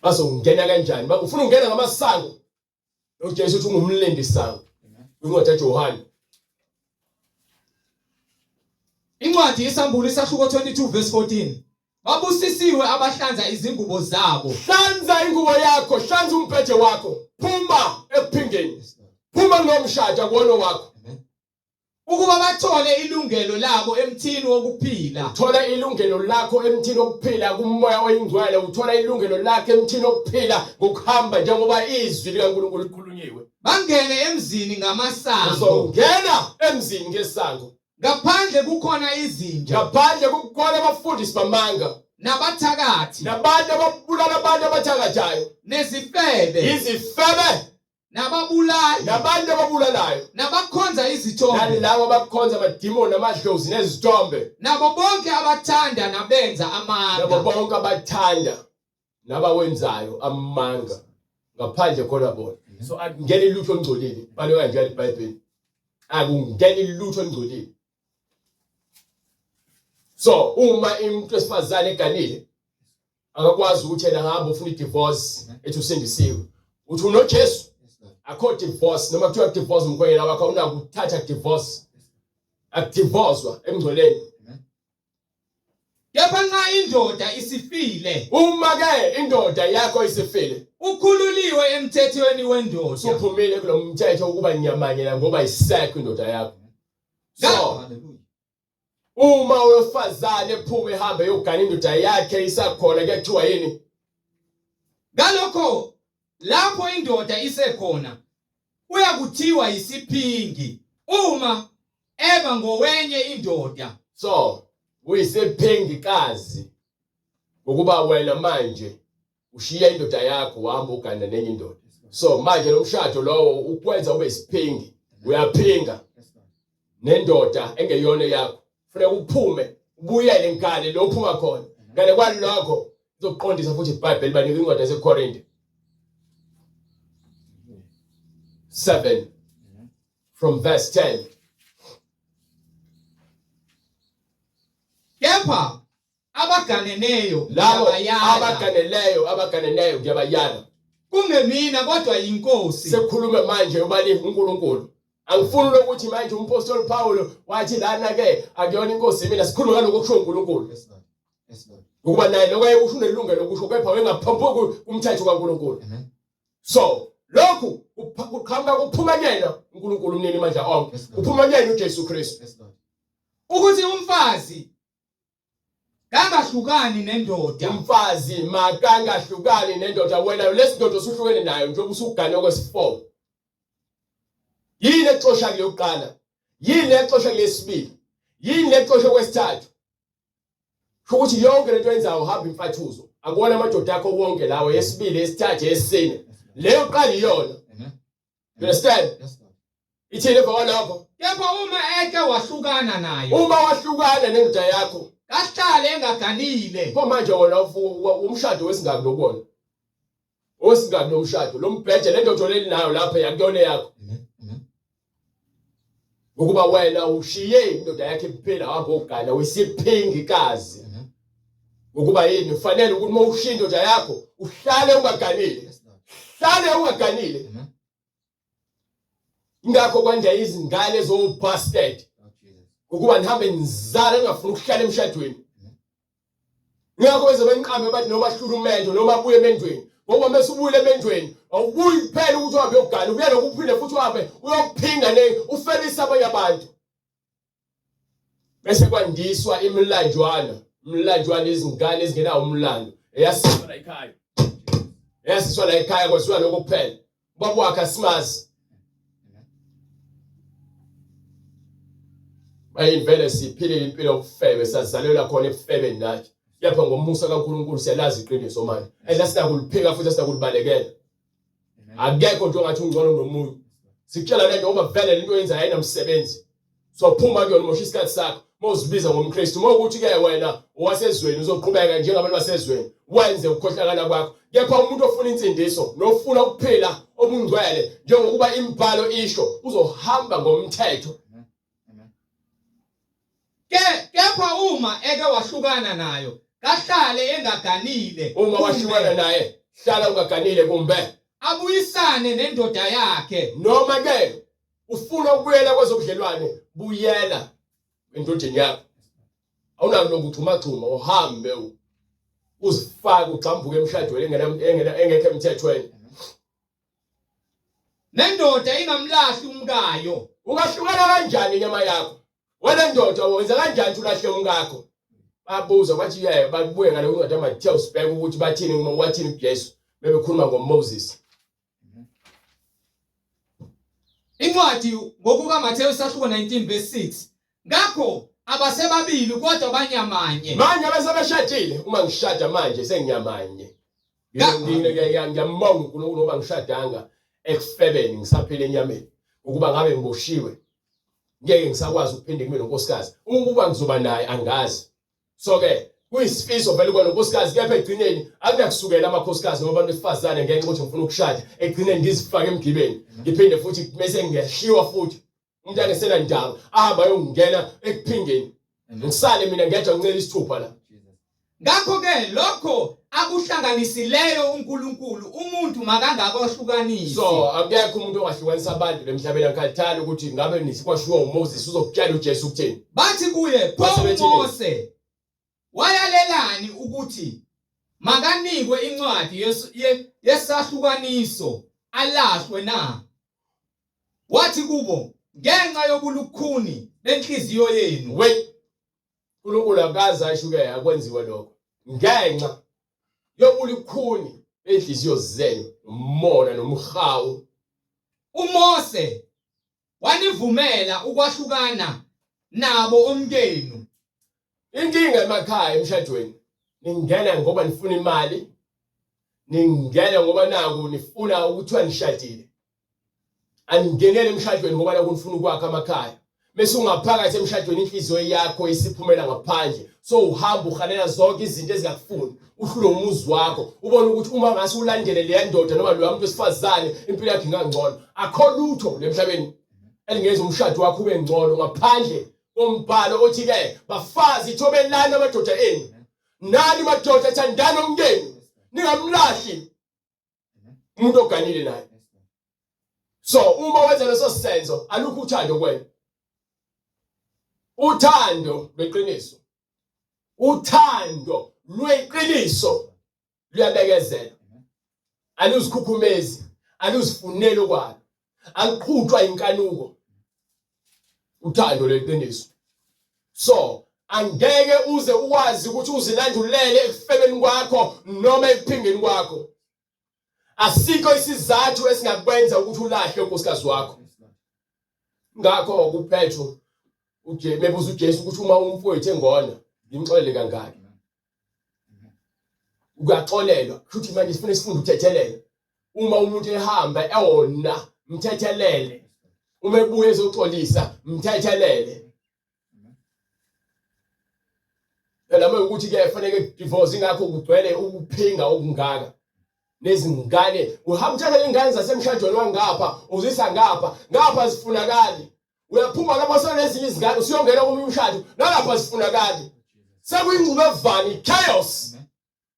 bazongena kanjani ufuna ungena ngamasango uJesu uthi ungumlindi sango kwincwadi kaJohane Incwadi yeSambulo isahluko 22 verse 14 Babusisiwe abahlanza izingubo zabo. Hlanza ingubo yakho, hlanza umbhede wakho. Phuma ekuphingeni. Phuma kulowo mshado akuwona wakho. Ukuba bathole ilungelo labo emthini wokuphila. Thola ilungelo lakho emthini wokuphila kumoya oyingcwele, uthola ilungelo lakho emthini wokuphila ngokuhamba njengoba izwi likaNkulunkulu likhulunyiwe. Bangene emzini ngamasango. Uzongena emzini ngesango. Ngaphandle kukhona izinja. Ngaphandle kukhona abafundisi bamanga. Nabathakathi. Nabantu ababulala abantu abathakathayo. Nezifebe. Izifebe. Nababulali. Nabantu ababulalayo. Nabakhonza izithombe. Nalabo abakhonza amadimoni namadlozi nezithombe. Nabo bonke abathanda nabenza amanga. Nabo bonke abathanda nabawenzayo amanga ngaphandle khona bona so akungeni lutho olungcolile bhalwe kanjalo iBhayibheli akungeni lutho olungcolile so uma umuntu wesifazane eganile akakwazi ukuthi yena hamba ufuna i-divorce ethi usindisiwe uthi unoJesu akho divorce noma kuthiwa divorce umkhwenyana wakho awunakuthatha divorce Akudivozwa emngcweleni. Kepha nxa indoda isifile, uma ke indoda yakho isifile, ukhululiwe emthethweni wendoda. Usuphumile kulo mthetho ukuba nyamanye ngoba isekho indoda yakho. So, Hallelujah. uma owesifazane ephuma ehambe eyogana indoda yakhe isakhona kuyathiwa yini? Ngalokho lapho indoda isekhona uyakuthiwa yisiphingi uma eba ngowenye indoda. So uyisiphingikazi ngokuba wena manje ushiya indoda yakho wahamba ugana nenye indoda. So manje lo mshado lowo ukwenza ube isiphingi, uyaphinga nendoda engeyona yakho. Funeka uphume ubuyele ngale lo uphuma khona. Ngale kwalokho izokuqondisa futhi iBhayibheli banika incwadi yaseKorinte 7 from verse 10. Kepha abaganeneyo labo ngiyabayala. abaganeleyo abaganeneyo ngiyabayala. Kungemina kodwa yinkosi. Sekukhulume manje ubani uNkulunkulu. Angifuni lokuthi manje umpostoli Paulo wathi lana ke akuyona inkosi mina sikhuluma ngalokho okusho uNkulunkulu. Yes Lord. Yes Lord. Ngokuba naye lokho ayekusho unelungelo lokusho kepha wayengaphambuki kumthetho kaNkulunkulu. Amen. So lokhu kuqhamuka kuphuma kuyena uNkulunkulu umnini mandla onke. Yes, Lord. Kuphuma kuyena uJesu Kristu. Yes Lord. Ukuthi umfazi kangahlukani nendoda. Umfazi makangahlukani nendoda wena lesindoda osuhlukene nayo njengoba usugane okwesi-4. Yini exosha kuyokuqala? Yini exosha kulesibili? Yini exosha kwesithathu? Kusho ukuthi yonke lento yenzayo uhamba imfathuzo. Akuwona amadoda akho wonke lawo yesibili, yesithathu, yesine. Leyo qala iyona. Amen. You understand? Yes Lord. Ithini emva kwalokho? Kepha uma eke wahlukana nayo, Uma wahlukana nendoda yakho, kahlale engaganile. pho manje wena umshado wesingaki lokuwona? Owesingaki lo mshado? Lo mbheje le ndoda oleli nayo lapha yakuyona yakho. Amen. Amen. Ngokuba wena ushiye indoda yakho iphila wahamba ogana wesiphingikazi. Amen. Ngokuba yini ufanele ukuthi uma ushiya indoda yakho uhlale ungaganile. Yes Lord. Hlale ungaganile. Amen. Ingakho kwanje izingane zo bastard Lord Jesus. ukuba nihambe nizala ningafuni ukuhlala emshadweni. Ngakho beze benqabe bathi noma hlula umendo noma abuye emendweni. Ngoba mase ubuyile emendweni awubuyi kuphela ukuthi uhambe uyogana ubuya nokuphinde futhi uhambe uyophinga ne ufelisa abanye abantu. Bese kwandiswa imilanjwana, imilanjwana izingane ezingenawo umlando eyasiswa la ekhaya. Eyasiswa la ekhaya kwaziwa lokho kuphela. Ubaba wakhe asimazi. Bayivele siphile impilo yobufebe sazalelwa khona ebufebeni nathi. Kepha ngomusa kaNkulunkulu siyalazi iqiniso manje. And asinakuliphika futhi asinakulibalekela. Akekho nje ongathi ungcono kunomunye. Sikutshela lento ngoba vele lento oyenzayo ayinamsebenzi. So phuma kuyona mosha isikhathi sakho. Uma uzibiza ngomKristu, uma ukuthi ke wena owasezweni uzoqhubeka njengabantu basezweni, wenze ukukhohlakala kwakho. Kepha umuntu ofuna insindiso nofuna ukuphila obungcwele njengokuba imibhalo isho, uzohamba ngomthetho. Ke kepha uma eke wahlukana nayo, kahlale engaganile. Uma wahlukana naye, hlala ungaganile kumbe abuyisane nendoda yakhe. Noma ke ufuna ukubuyela kwezobudlelwane, buyela endodeni yakho. Awunako lokugxumagxuma uhambe uzifake ugxambuke emshadweni engekho emthethweni. Nendoda ingamlahli umkayo. Ungahlukana kanjani inyama yakho? Wena ndoda wenza kanjani ukuthi ulahle umkakho? Babuza bathi yebo, babuye ngale incwadi yaMathewu sibheke ukuthi bathini uma wathini uJesu bebekhuluma ngoMoses. Incwadi ngokukaMathewu isahluko 19 verse 6. Ngakho abasebabili kodwa banyamanye. Manje abasebeshadile uma ngishada manje senginyamanye. Ngiyambonga uNkulunkulu ngoba ngishadanga ekufebeni ngisaphila enyameni ukuba ngabe ngiboshiwe ngeke ngisakwazi ukuphinde ngibe nonkosikazi ukuba ngizoba naye angazi so ke kuyisifiso vele ukuba nonkosikazi kepha ekugcineni akunakusukela amakhosikazi noma abantu besifazane ngenxa ukuthi ngifuna ukushada ekugcineni ngizifake emgibeni ngiphinde futhi bese ngiyashiwa futhi umuntu angesena ndaba ahamba ayongena ekuphingeni ngisale mina ngedwa ngincela isithupha la. Ngakho-ke lokho akuhlanganisileyo uNkulunkulu umuntu makangakwahlukanisi. So akekho umuntu ongahlukanisa abantu lemhlabeni angikhathali ukuthi ngabe nisikwashiwo uMoses uzokutshela uJesu ukuthini. Bathi kuye, pho Base bethini? uMose wayalelani ukuthi makanikwe incwadi yesahlukaniso alahlwe na? Wathi kubo, ngenxa yobulukhuni benhliziyo yenu. Wait. uNkulunkulu akaze asho ke akwenziwe lokho ngenxa yobulikhuni benhliziyo zenu umona nomhawu. UMose wanivumela ukwahlukana nabo omkenu. Inkinga emakhaya emshadweni ningena ngoba nifuna imali, ningena ngoba naku nifuna ukuthiwa nishadile. Aningenele emshadweni ngoba nakhu nifuna ukwakha amakhaya. Mese ungaphakathi emshadweni inhliziyo yakho isiphumela ngaphandle. So uhamba uhalela zonke izinto ezingakufuni. Uhlule umuzi wakho. Ubone ukuthi uma ngase ulandele leya ndoda noma loya muntu wesifazane impilo yakho ingangcono. Akho lutho lemhlabeni elingenza umshado wakho ube ngcono ngaphandle kombhalo othi ke bafazi thobelani amadoda enu. Nani madoda thandani omkenu. Ningamlahli umuntu oganile naye. So uma wenza leso senzo alukho uthando kuwena. Uthando lweqiniso. Uthando lweqiniso luyabekezela. Aluzikhukhumezi, aluzifuneli okwalo. Aluqhutshwa inkanuko. Uthando lweqiniso. So angeke uze uwazi ukuthi uzilandulele ekufebeni kwakho noma ekuphingeni kwakho. Asikho isizathu esingakwenza ukuthi ulahle unkosikazi wakho. Ngakho kuPetru mebuza uJesu ukuthi uma umfowethu engona ngimxolele kangaki. Uyaxolelwa futhi manje sifuna sifunde ukuthethelela. Uma umuntu ehamba ewona mthethelele. Uma ebuye ezoxolisa mthethelele. Phela uma ukuthi ke fanele divorce ingakho kugcwele ukuphinga okungaka nezingane uhamba uthatha ingane zasemshadweni wangapha uzisa ngapha ngapha zifunakali uyaphuma lapho senezinye izingane usuyongena komunye umshado nalapha zifunakali sekuyingxubevane chaos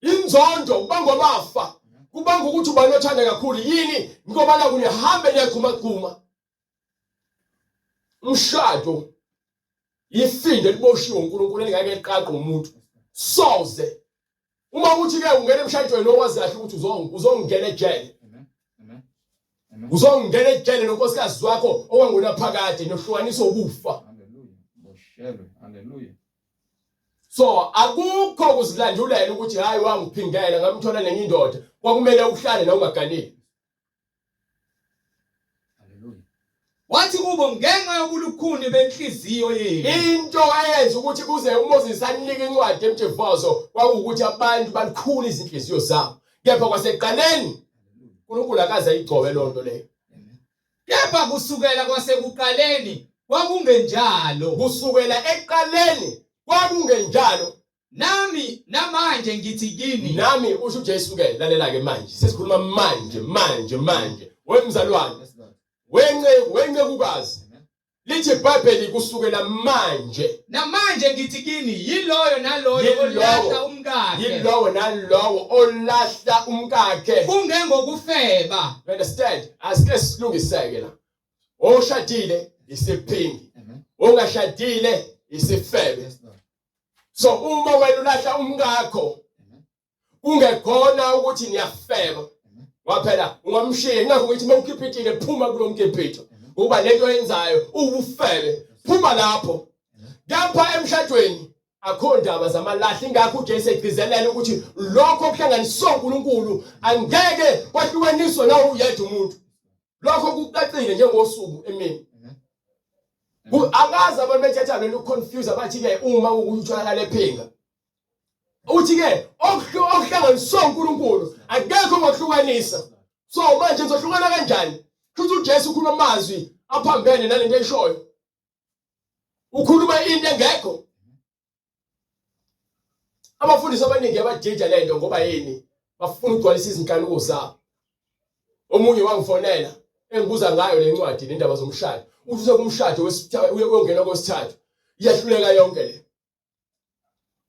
inzondo kubangwa amafa kubanga ukuthi ubani othanda kakhulu yini ngoba la kunihambe niyagxumagxuma umshado ifindo eliboshiwe uNkulunkulu elingeke liqaqe umuntu soze uma uthi ke ungena emshadweni owazi kahle ukuthi uzongena ejele uzongena ejele nonkosikazi wakho okwangona phakade nohlukaniswa ukufa. Haleluya. So akukho kuzilandulela ukuthi hayi wangiphindela ngamthola nenye indoda kwakumele uhlale la ungaganile. Haleluya. Wathi kubo ngenxa yobulukhuni benhliziyo yenu. Into eyenza ukuthi kuze uMoses anike incwadi emjivozo kwakuwukuthi abantu balikhula izinhliziyo zabo. Kepha kwasekuqaleni uNkulunkulu akaze ayigcobe lonto leyo. Kepha kusukela kwasekuqaleni kwakungenjalo. Kusukela ekuqaleni kwakungenjalo. Nami namanje ngithi kini. Nami usho uJesu ke lalela ke manje sesikhuluma manje manje manje wemzalwane wenceku wencekukazi lithi iBhayibheli kusukela manje namanje ngithi kini yiloyo naloyo Yilowo. olahla umkakhe yilowo nalowo olahla umkakhe kungengokufeba you understand asike silungiseke la oshadile isiphingi ongashadile isifebe so uma wena ulahla umkakho kungekhona ukuthi niyafeba waphela ungamshiya ingakho ngithi uma ukhiphithile phuma kulo mkhiphitho ngoba lento oyenzayo uwubufebe phuma lapho kepha emshadweni akho ndaba zamalahle ingakho uJesu egcizelela ukuthi lokho okuhlanganiswe uNkulunkulu angeke kwahlukaniswe nawo uyedwa umuntu lokho kucacile njengosuku emini akazi abantu bethatha lento confuse abathi ke uma ukutholakala ephinga uthi ke okuhlanganiswe uNkulunkulu akekho ongakuhlukanisa so manje nizohlukana kanjani futhi uJesu ukhuluma amazwi aphambene nalento eyishoyo ukhuluma into engekho abafundisi abaningi abadida lento ngoba yini bafuna ukugcwalisa izinkanuko zabo omunye wangifonela engibuza ngayo le ncwadi nendaba zomshado uthi usekumshado wesithathu uyongena kwesithathu iyahluleka yonke le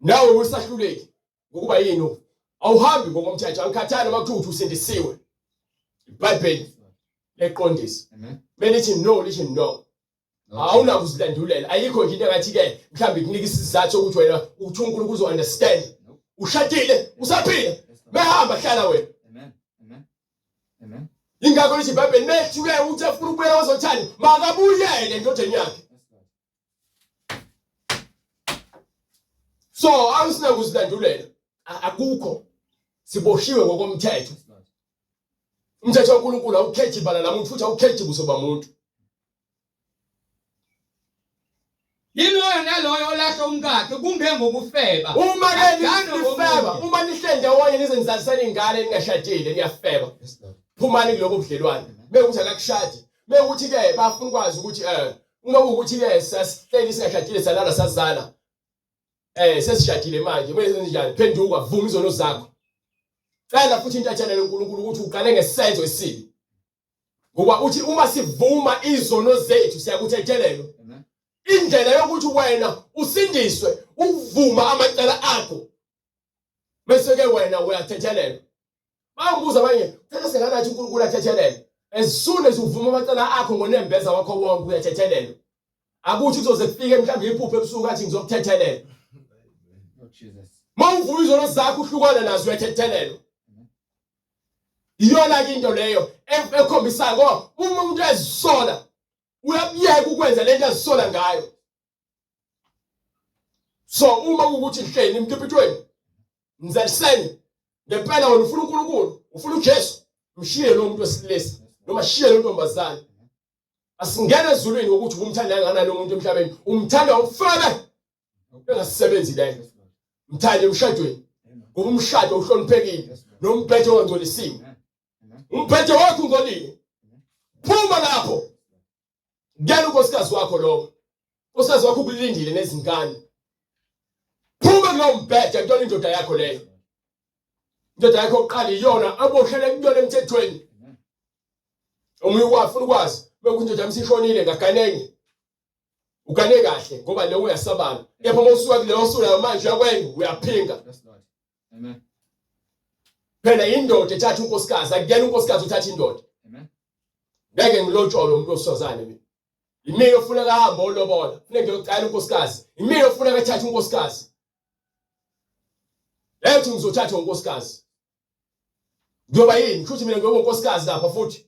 nawe usahluleki. Ngokuba yini? Awuhambi ngokomthetho, angikhathali noma kuthiwa uthi usindisiwe. IBhayibheli leqondisa. Belithi no, lithi no. Awunakuzilandulela. Ayikho nje into engathi ke mhlawumbe ikunika isizathu sokuthi wena uthi uNkulunkulu uzo understand. Ushadile, usaphila. Behamba hlala wena. Amen. Amen. Amen. Ingakho lithi iBhayibheli methuke uthi afuna ukubuyela kwazothando, makabuyele endodeni yakhe. So awusinakuzilandulela. Akukho. Siboshiwe ngokomthetho. Umthetho kaNkulunkulu awukhethi ibala lamuntu futhi awukhethi buso bamuntu. Yiloyo naloyo olahla umkakhe kungengokufeba. Uma ke nifeba, uma nihleli ndawonye nize nizalisane ingane ningashadile niyafeba. Phumani kuloko budlelwane. Mekuthi akakushadi. Mekuthi ke bafuna ukwazi ukuthi eh uma kuwukuthi ke sasihleli singashadile salala sazala. Eh sesishadile manje, kumele senze njani? Phenduka, vuma izono zakho. Cela futhi intathelelo uNkulunkulu ukuthi uqale ngesenzo esibi. Ngoba uthi uma sivuma izono zethu siyakuthethelelwa. Indlela yokuthi wena usindiswe ukuvuma amacala akho. Bese ke wena uyathethelelwa. Bangibuza abanye, phela singanathi uNkulunkulu athethelele. As soon as uvuma amacala akho ngonembeza wakho wonke uyathethelelwa. Akuthi kuzoze kufike mhlawumbe iphupho ebusuku athi ngizokuthethelela. Oh Jesus. Mawuvuma izono zakho uhlukana nazo uyathethelelwa. Iyona ke into leyo ekhombisayo ngoba uma umuntu ezisola uyabuyeka ukwenza lento azisola ngayo. So uma kuwukuthi hleni emkipitweni mzaliseni ngempela wena ufuna uNkulunkulu ufuna uJesu mshiye lo muntu wesilisa noma shiye lo ntombazane asingene ezulwini ngokuthi umthanda kangakanani lo muntu emhlabeni umthanda ufebe engasebenzi leyo mthande emshadweni ngoba umshado uhloniphekile nombhede ongangcolisiwe umbhede wakho ungcolile phuma lapho ngena unkosikazi wakho lowo unkosikazi wakho ukulindile nezingane phuma kulowo mbhede kuyona indoda yakho leyo indoda yakho yokuqala iyona aboshele kuyona emthethweni omunye wafuna ukwazi bekuthi indoda yami isishonile ngaganenye ugane kahle ngoba leyo uyasabala kepha uma usuka kuleyo sula manje uyakwenye uyaphinga Amen. Phela indoda ethatha unkosikazi akuyena unkosikazi uthatha indoda. Amen. Ngeke ngilotsholwe umuntu wesifazane mina. Yimina ofuneka ahambe olobola, funeka ngiyocela unkosikazi. Yimina ofuneka ethathe unkosikazi. Ethi ngizothatha unkosikazi. Ngiyoba yini? Futhi mina ngiyoba unkosikazi lapha futhi.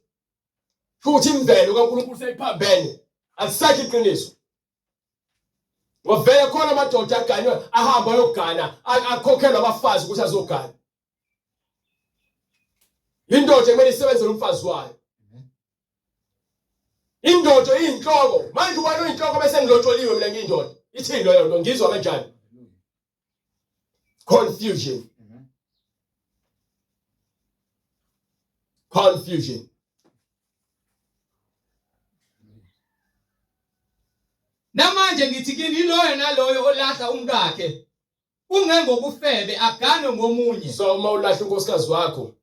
Futhi imvelo kaNkulunkulu seyiphambene. Alisekho iqiniso. Wavele khona amadoda aganywe ahamba ayogana akhokhelwa abafazi ukuthi azogana. Indoda kumele isebenzele umfazi wayo. Indoda iyinhloko. Manje ubani oyinhloko bese ngilotsholiwe mina ngiyindoda. Ithini leyo nto ngizwa kanjani? Confusion. Confusion. Namanje ngithi kini yiloyo naloyo olahla umkakhe kungengokufebe aganwe ngomunye. So uma ulahla unkosikazi wakho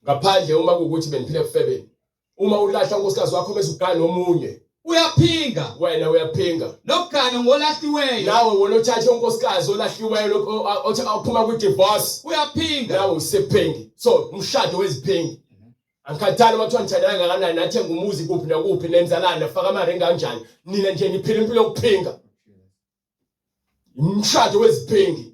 ngaphandle uma kuwukuthi beniphila ekufebeni uma ulahla unkosikazi wakho bese ugana omunye uyaphinga wena uyaphinga nokugana ngolahliweyo nawe wena othathe unkosikazi olahliweyo lokho othi awuphuma kwi-divorce uyaphinga nawe usephingi so umshado weziphingi angikhathali uma kuthiwa nithandana kangakanani nathenga umuzi kuphi nakuphi nenzalana nafaka amaringi kanjani nina nje niphila impilo yokuphinga umshado weziphingi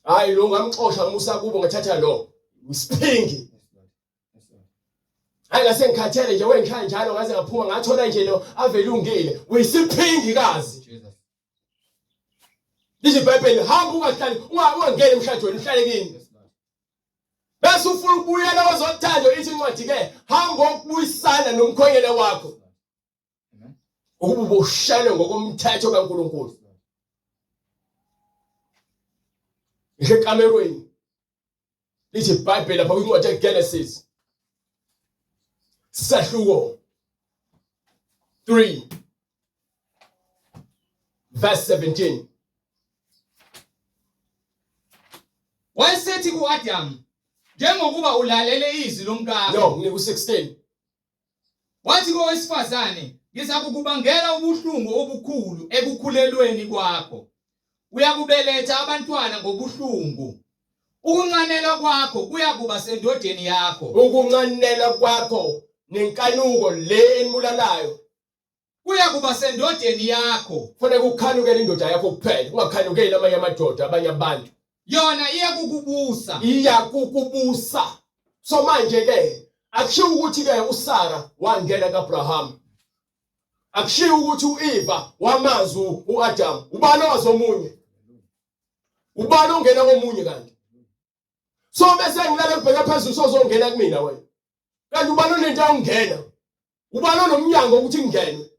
hayi lo ngamxosha ngamusa kubo ngathatha lo isiphingi hayi ngase ngikhathele nje wengishaya njalo ngaze ngaphuma ngathola nje lo avelungile uyisiphingi kazi lithi iBhayibheli hamba ungahlali ungangeni emshadweni uhlale kini bese ufuna ukubuyela kwezothando ithi incwadi ke hamba ukubuyisana nomkhwenyana wakho ukuba uboshelwe ngokomthetho kaNkulunkulu ngisho ekamerweni lithi iBhayibheli lapha kwincwadi yeGenesis sahluko 3 verse 17 Wayesethi ku-Adamu, njengokuba ulalele izwi lomkakho. No, ngiku 16. Wathi kowesifazane, Ngizakukubangela ubuhlungu obukhulu ekukhulelweni kwakho. Uyakubeletha abantwana ngobuhlungu. Ukunxanela kwakho kuyakuba sendodeni yakho. Ukunxanela kwakho nenkanuko le enibulalayo kuyakuba sendodeni yakho. Kufanele kukhanukele indoda yakho kuphela, ungakhanukeli amanye amadoda, abanye abantu. Yona iyakukubusa. Iyakukubusa. So manje ke akushiwo ukuthi ke uSara wangena kaAbraham. Akushiwo ukuthi uEva wamazi uAdam. Ubani owazi omunye? Ubani ongena komunye kanti? So bese ngilale ngibheke phezulu sozongena kumina wena. Kanti ubani onento yokungena? Ubani onomnyango ukuthi ngingenwe?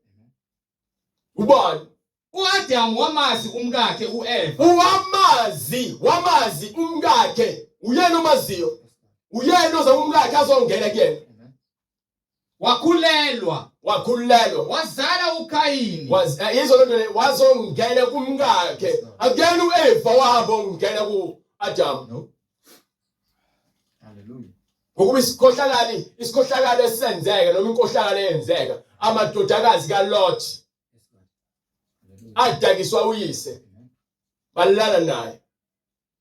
Ubani? U-Adamu wamazi umkakhe u-Eva. Uwamazi, wamazi umkakhe. Uyena omaziyo. Uyena oza umkakhe azongena kuyena. Wakhulelwa. Wakhulelwa. Wazala uKhayini. Was eh, yizo lento le wazongena kumkakhe. Akuyena u-Eva wahamba ongena ku-Adamu. No. Hallelujah. Ngokuba isikhohlakali, isikhohlakalo esenzeka noma inkohlakalo eyenzeka, amadodakazi kaLot adakiswa uyise balala naye.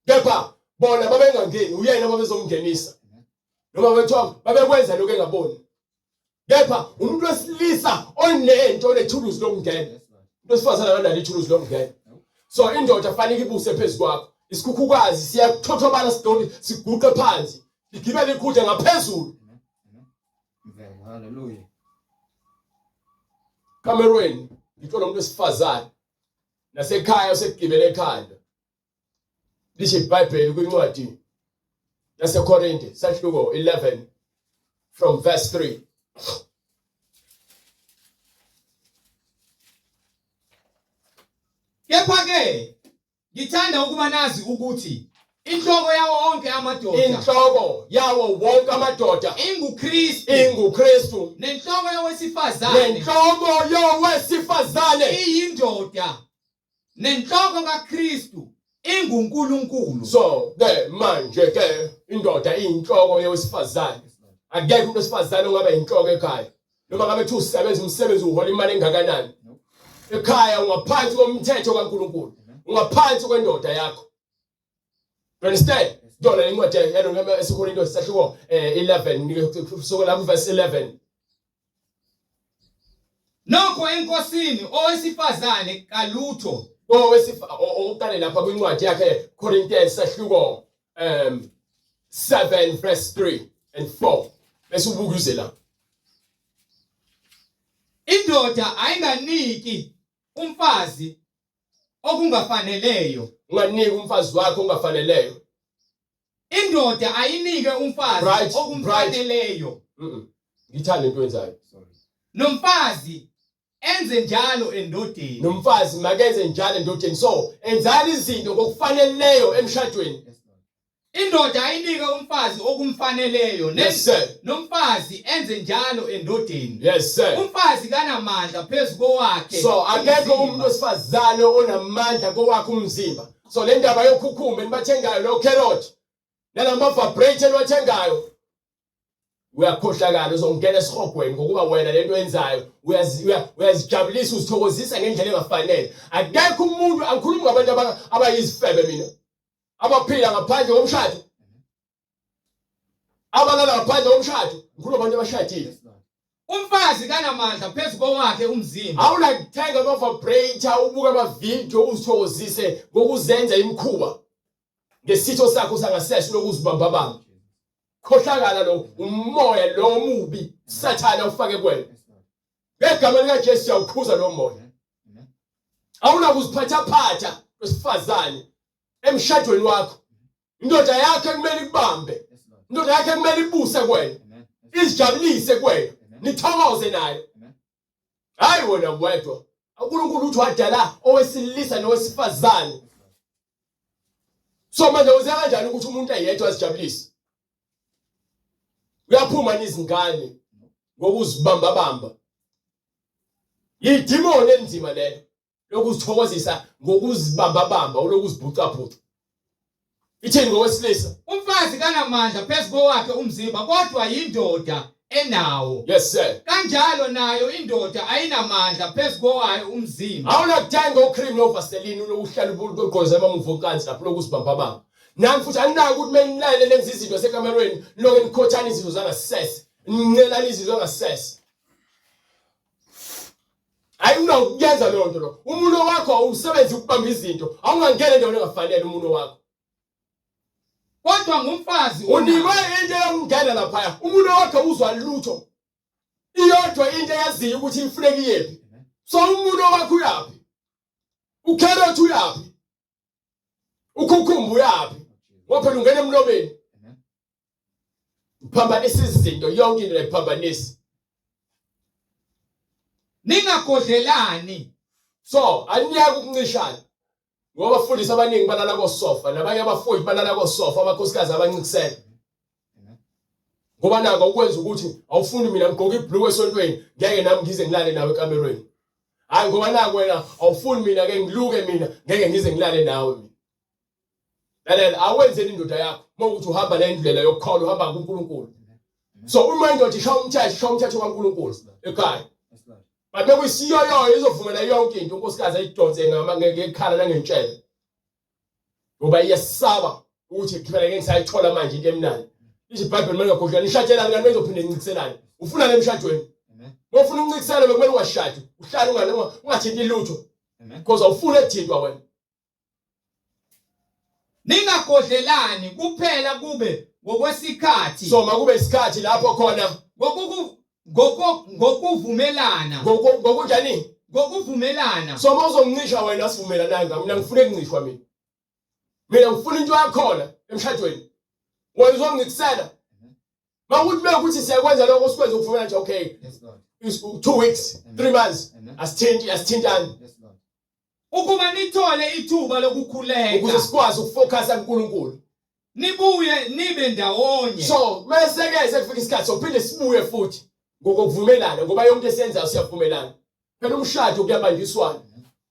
Kepha bona babengangeni, uyena babezomngenisa. Noma bethiwa babekwenza lokho engaboni. Kepha umuntu wesilisa onento onethuluzi lokungena. Umuntu wesifazane akanalo ithuluzi lokungena. So indoda fanele ibuse phezu kwakho. Isikhukhukazi siyathothobala sidoni siguqe phansi. Ligibele ikhudle ngaphezulu. Hallelujah. Kamerweni ngithola umuntu wesifazane nasekhaya usekugibele ekhanda. Lisho iBhayibheli kwincwadi yaseKorinte sahluko 11 from verse 3. Kepha ke ngithanda ukuba nazi ukuthi inhloko yawo onke amadoda Inhloko yawo wonke amadoda inguKristu inguKristu nenhloko yowesifazane nenhloko yowesifazane iyindoda Nenhloko kaKristu inguNkulunkulu. So ke manje ke indoda iyinhloko yowesifazane. Akekho umuntu wesifazane ongaba yinhloko ekhaya. Noma ngabe kuthi usebenza umsebenzi uhola imali engakanani. Ekhaya ungaphansi komthetho kaNkulunkulu. Ungaphansi kwendoda yakho. You understand? Yona incwadi yalo esiKorinto sahluko 11 kusukela ku verse 11. Nokho eNkosini owesifazane kalutho. Oqale lapha kwincwadi yakhe Corinthians sahluko 7 verse 3 and 4 bese ubuka uze la. Indoda ayinganiki umfazi okungafaneleyo. Unganiki umfazi wakho okungafaneleyo. Indoda ayinike umfazi Right, okumfaneleyo. Ngithanda into enzayo. Nomfazi enze njalo endodeni. Nomfazi makenze njalo endodeni. So, enzani izinto ngokufaneleyo emshadweni. Indoda ayinike umfazi okumfaneleyo Yes sir. nomfazi enze njalo endodeni. Yes sir. Umfazi kanamandla phezu kowakhe. So akekho umzimba. umuntu wesifazane onamandla kowakhe umzimba. So le ndaba yokhukhumba enibathengayo lo carrot nalama vibrator eniwathengayo uyakhohlakala uzongena esihogweni ngokuba wena lento oyenzayo uyazijabulisa uzithokozisa ngendlela engafanele. Akekho umuntu angikhulumi ngabantu abayizifebe mina abaphila ngaphandle komshado abalala ngaphandle komshado ngikhuluma abantu abashadile. Umfazi kanamandla phezu kowakhe umzimba. Awunakuthenga ama-vibrator ubuke ama-video uzithokozise ngokuzenza imikhuba ngesitho sakho sangasese lokuzibambabamba. Khohlakala lo umoya lo omubi sathana ufake kuwena. Ngegama likaJesu siyawukhuza lo moya. Awunakuziphathaphatha wesifazane emshadweni wakho. Indoda yakho kumele ikubambe. Indoda yakho kumele ibuse kuwena. Izijabulise kuwena. Nithokoze nayo. Hayi wena wedwa. uNkulunkulu uthi wadala owesilisa nowesifazane. So manje uze kanjani ukuthi umuntu eyedwa azijabulise? Uyaphuma nizingane ngokuzibamba bamba. Yidimoni enzima lelo lokuzithokozisa ngokuzibamba-bamba ulokuzibhucabhuca. Ithini ngowesilisa? Umfazi kanamandla phezu kowakhe umzimba kodwa yindoda enawo. Yes sir. Kanjalo nayo indoda ayinamandla phezu kowayo umzimba. Awunakuthenga ocream novaseline uhlale ugqoze amamuva ocansi lapho lokhu uzibamba bamba. Nami futhi aninako ukuthi menilalele nenza izinto sekamerweni niloke nikhothana izinto zangasese. Nincelana izinto zangasese. Hayi unakuyenza leyo nto lo. Umuntu wakho awusebenzi ukubamba izinto. Awungangena endaweni engafanele umuntu wakho. Kodwa ngumfazi unikwe into yokungena laphaya. Umuntu wakhe uzwa lutho. Iyodwa into eyaziyo ukuthi ifuneka iyephi. So umuntu wakho uyaphi? Ucarrot uyaphi? Ukhukhumba uyaphi? Ngoba phela ungena emlomeni. Uphambanisa izinto yonke into lephambanisa. Ningagodlelani. So aniyeke ukuncishana. Ngoba abafundisi abaningi balala kosofa nabanye abafowethu balala kosofa abakhosikazi abancikisela. Ngoba nako ukwenza ukuthi awufuni mina ngigqoke ibhlue esontweni ngeke nami ngize ngilale nawe ekamerweni. Hayi ngoba naku wena awufuni mina ke ngiluke mina ngeke ngize ngilale nawe mina. Lalela awenzeni indoda yakho mawukuthi uhamba le ndlela yokukholwa uhamba kuNkulunkulu. So uma indoda ishaya umthetho ishaya umthetho kaNkulunkulu ekhaya. But bekuyisiyoyoyo izovumela yonke into unkosikazi ayidonse ngekhala nangentshebe. Ngoba iyesaba ukuthi phela ngeke ngisayithola manje into emnandi. Lithi iBhayibheli manje ngakhohlwa nishatshelani kanti nizophinde nincikiselane. Ufuna emshadweni. Uma ufuna ukuncikisela bekumele ungashadi, uhlale ungathinti lutho. Because awufuni ekuthintwa wena. Ningagodlelani kuphela kube ngokwesikhathi. So makube isikhathi lapho khona ngokuvumelana. Ngokunjani? Ngokuvumelana. So uma uzongincisha wena sivumelananga mina ngifuna ukuncishwa mina. Mina ngifuna into yakhona emshadweni. Wena uzongicisela. Makuthi bekuthi siyakwenza lokho sikwenza ukuvumelana nje okay. Yes Lord. 2 weeks, 3 months. Asithinti asithintani. Yes Lord. Ukuba nithole ithuba lokukhuleka. Ukuze sikwazi ukufocusa kuNkulunkulu. Nibuye nibe ndawonye. So mase ke sekufika isikhathi sophinde sibuye futhi ngokuvumelana ngoba yonke esiyenzayo siyavumelana. Phela umshado kuyabanjiswana.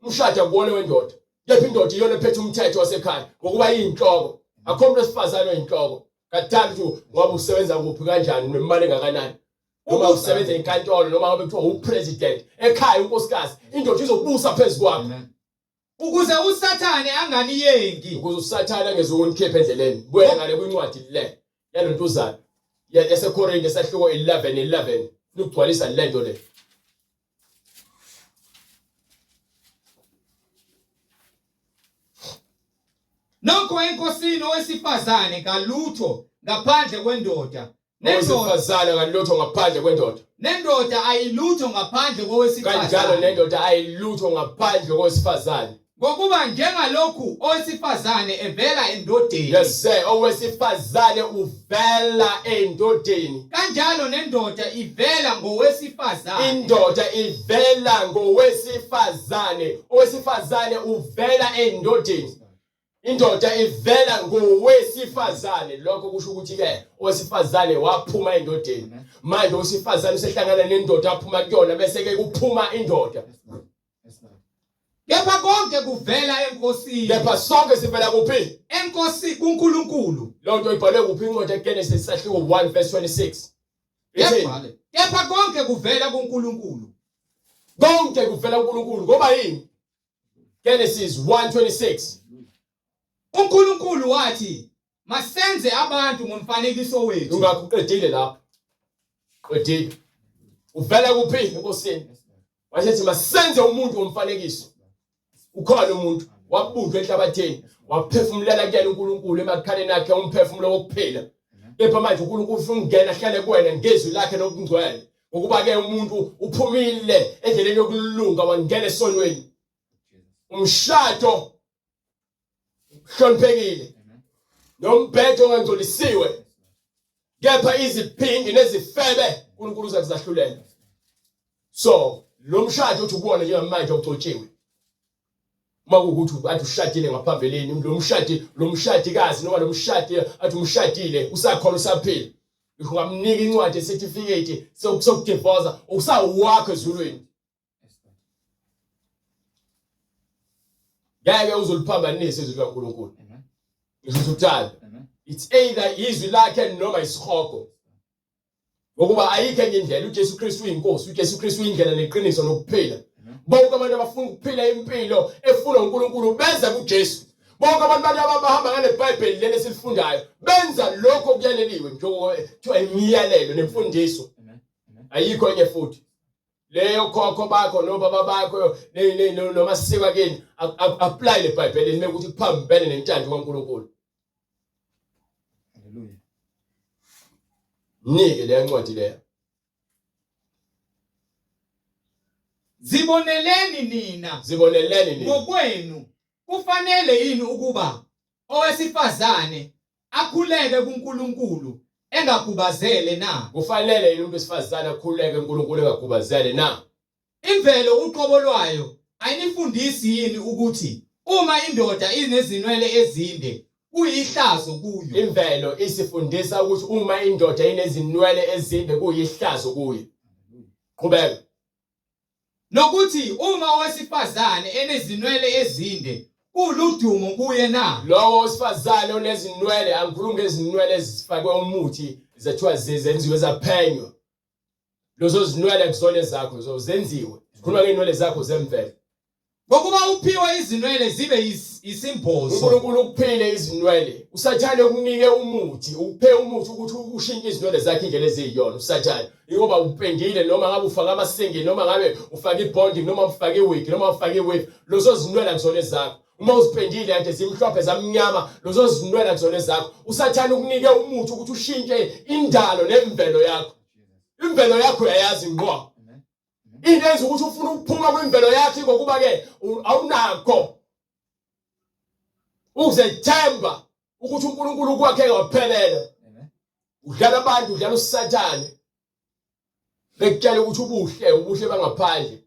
Umshado akuwona wendoda. Kepha indoda iyona ephethe umthetho wasekhaya ngokuba iyinhloko. Akho umuntu wesifazane oyinhloko. Kathanda ukuthi ngoba usebenza kuphi kanjani nemali engakanani. Noma usebenza enkantolo noma ngabe kuthiwa upresident ekhaya unkosikazi indoda izobusa phezu kwakho. Ukuze uSathane anganiyengi. Ukuze uSathane angezukunikhipha endleleni. Buyela ngale kwincwadi le yalontuzana yaseKorinte sahluko 11 11 ukugcwalisa lento le. Nokho enkosini owesifazane kalutho ngaphandle kwendoda. Owesifazane akalutho ngaphandle kwendoda. Nendoda ayilutho ngaphandle kowesifazane. Kanjalo nendoda ayilutho ngaphandle kowesifazane. Ngokuba njengalokhu owesifazane evela endodeni. Yes sir, owesifazane uvela endodeni. Kanjalo nendoda ivela ngowesifazane. Indoda ivela ngowesifazane. Owesifazane uvela endodeni. Indoda ivela ngowesifazane. Lokho kusho ukuthi ke owesifazane waphuma endodeni. Manje owesifazane usehlangana nendoda aphuma kuyona bese ke kuphuma indoda. Kepha konke kuvela eNkosini. Kepha sonke sivela kuphi? Enkosi kuNkulunkulu. Loo nto ibhalwe kuphi incwadi yeGenesis sahluko 1 verse 26. Ithini? Kepha konke kuvela kuNkulunkulu. Konke kuvela kuNkulunkulu ngoba yini? Genesis 1:26. uNkulunkulu wathi masenze abantu ngomfanekiso wethu. Ungakuqedile lapho. Qedile. Uvela kuphi enkosini? Wasethi masenze umuntu ngomfanekiso. Ukhona umuntu wabunjwa enhlabathini waphefumulela kuyena uNkulunkulu emakhaleni akhe umphefumulo wokuphila. Kepha manje uNkulunkulu ufuna ukungena ahlale kuwena ngezwi lakhe lokungcwele. Ngokuba ke umuntu uphumile endleleni yokulunga wangena esonweni. Umshado hloniphekile nombhedo ongangcolisiwe kepha iziphingi nezifebe uNkulunkulu uza kuzahlulela so lo mshado uthi ukuwona njengamanje awugcotshiwe uma kuwukuthi athi ushadile ngaphambilini lo mshadi lo mshadikazi noma lo mshadi athi umshadile usakhona usaphila ngisho ungamnika incwadi yecertificate sokudivorce usawakho ezulwini ngeke uzoliphambanisa izwi likaNkulunkulu ngisho uthanda it's either izwi lakhe noma isihogo. Ngokuba ayikho enye indlela, uJesu Kristu uyinkosi, uJesu Kristu uyindlela neqiniso nokuphila. Bonke abantu abafuna ukuphila impilo efunwa uNkulunkulu beza kuJesu. Bonke abantu bantu abahamba ngale Bhayibheli leli esilifundayo benza lokho okuyaleliwe njengoba kuthiwa imiyalelo nemfundiso. Ayikho enye futhi. Leyo khokho bakho nobaba bakho nomasiko akini apply le Bhayibhelini mekuthi kuphambene nentando kaNkulunkulu. Haleluya. Mnike leya ncwadi leya. Ziboneleni nina. Ziboneleni nina. Ngokwenu kufanele yini ukuba owesifazane akhuleke kuNkulunkulu engagubazele na? Kufanele yini umuntu wesifazane akhuleke kuNkulunkulu engagubazele na? Imvelo uqobo lwayo ayinifundisi yini ukuthi uma indoda inezinwele ezinde kuyihlazo kuyo? Imvelo isifundisa ukuthi uma indoda inezinwele ezinde kuyihlazo kuyo. Qhubeka. Nokuthi uma owesifazane enezinwele ezinde kuludumo kuye na? Lowo wesifazane onezinwele, angikhulumi ngezinwele ezifakwe umuthi zethiwa zenziwe zaphenywa. Lezo zinwele kuzona ezakho zo zenziwe. Sikhuluma ngey'nwele zakho zemvelo. Ngokuba uphiwe izinwele zibe isimbozo. uNkulunkulu ukuphile izinwele. USathane ukunike umuthi, ukuphe umuthi ukuthi ushintshe izinwele zakhe indlela eziyiyona uSathane. Ingoba upendile noma ngabe ufaka amasingi noma ngabe ufaka ibonding noma ufaka iwig noma ufaka iwave, lezo zinwele akuzona ezakho. Uma uzipendile kade zimhlophe zamnyama, lezo zinwele akuzona ezakho. USathane ukunike umuthi ukuthi ushintshe indalo nemvelo yakho. Imvelo yakho uyayazi ngqo. Into enza ukuthi ufuna ukuphuma kwimvelo yakho ngokuba ke awunakho ukuzethemba ukuthi uNkulunkulu ukwakhe waphelela. Udlala abantu, udlala uSathane. Bekutshela ukuthi ubuhle, ubuhle bangaphandle.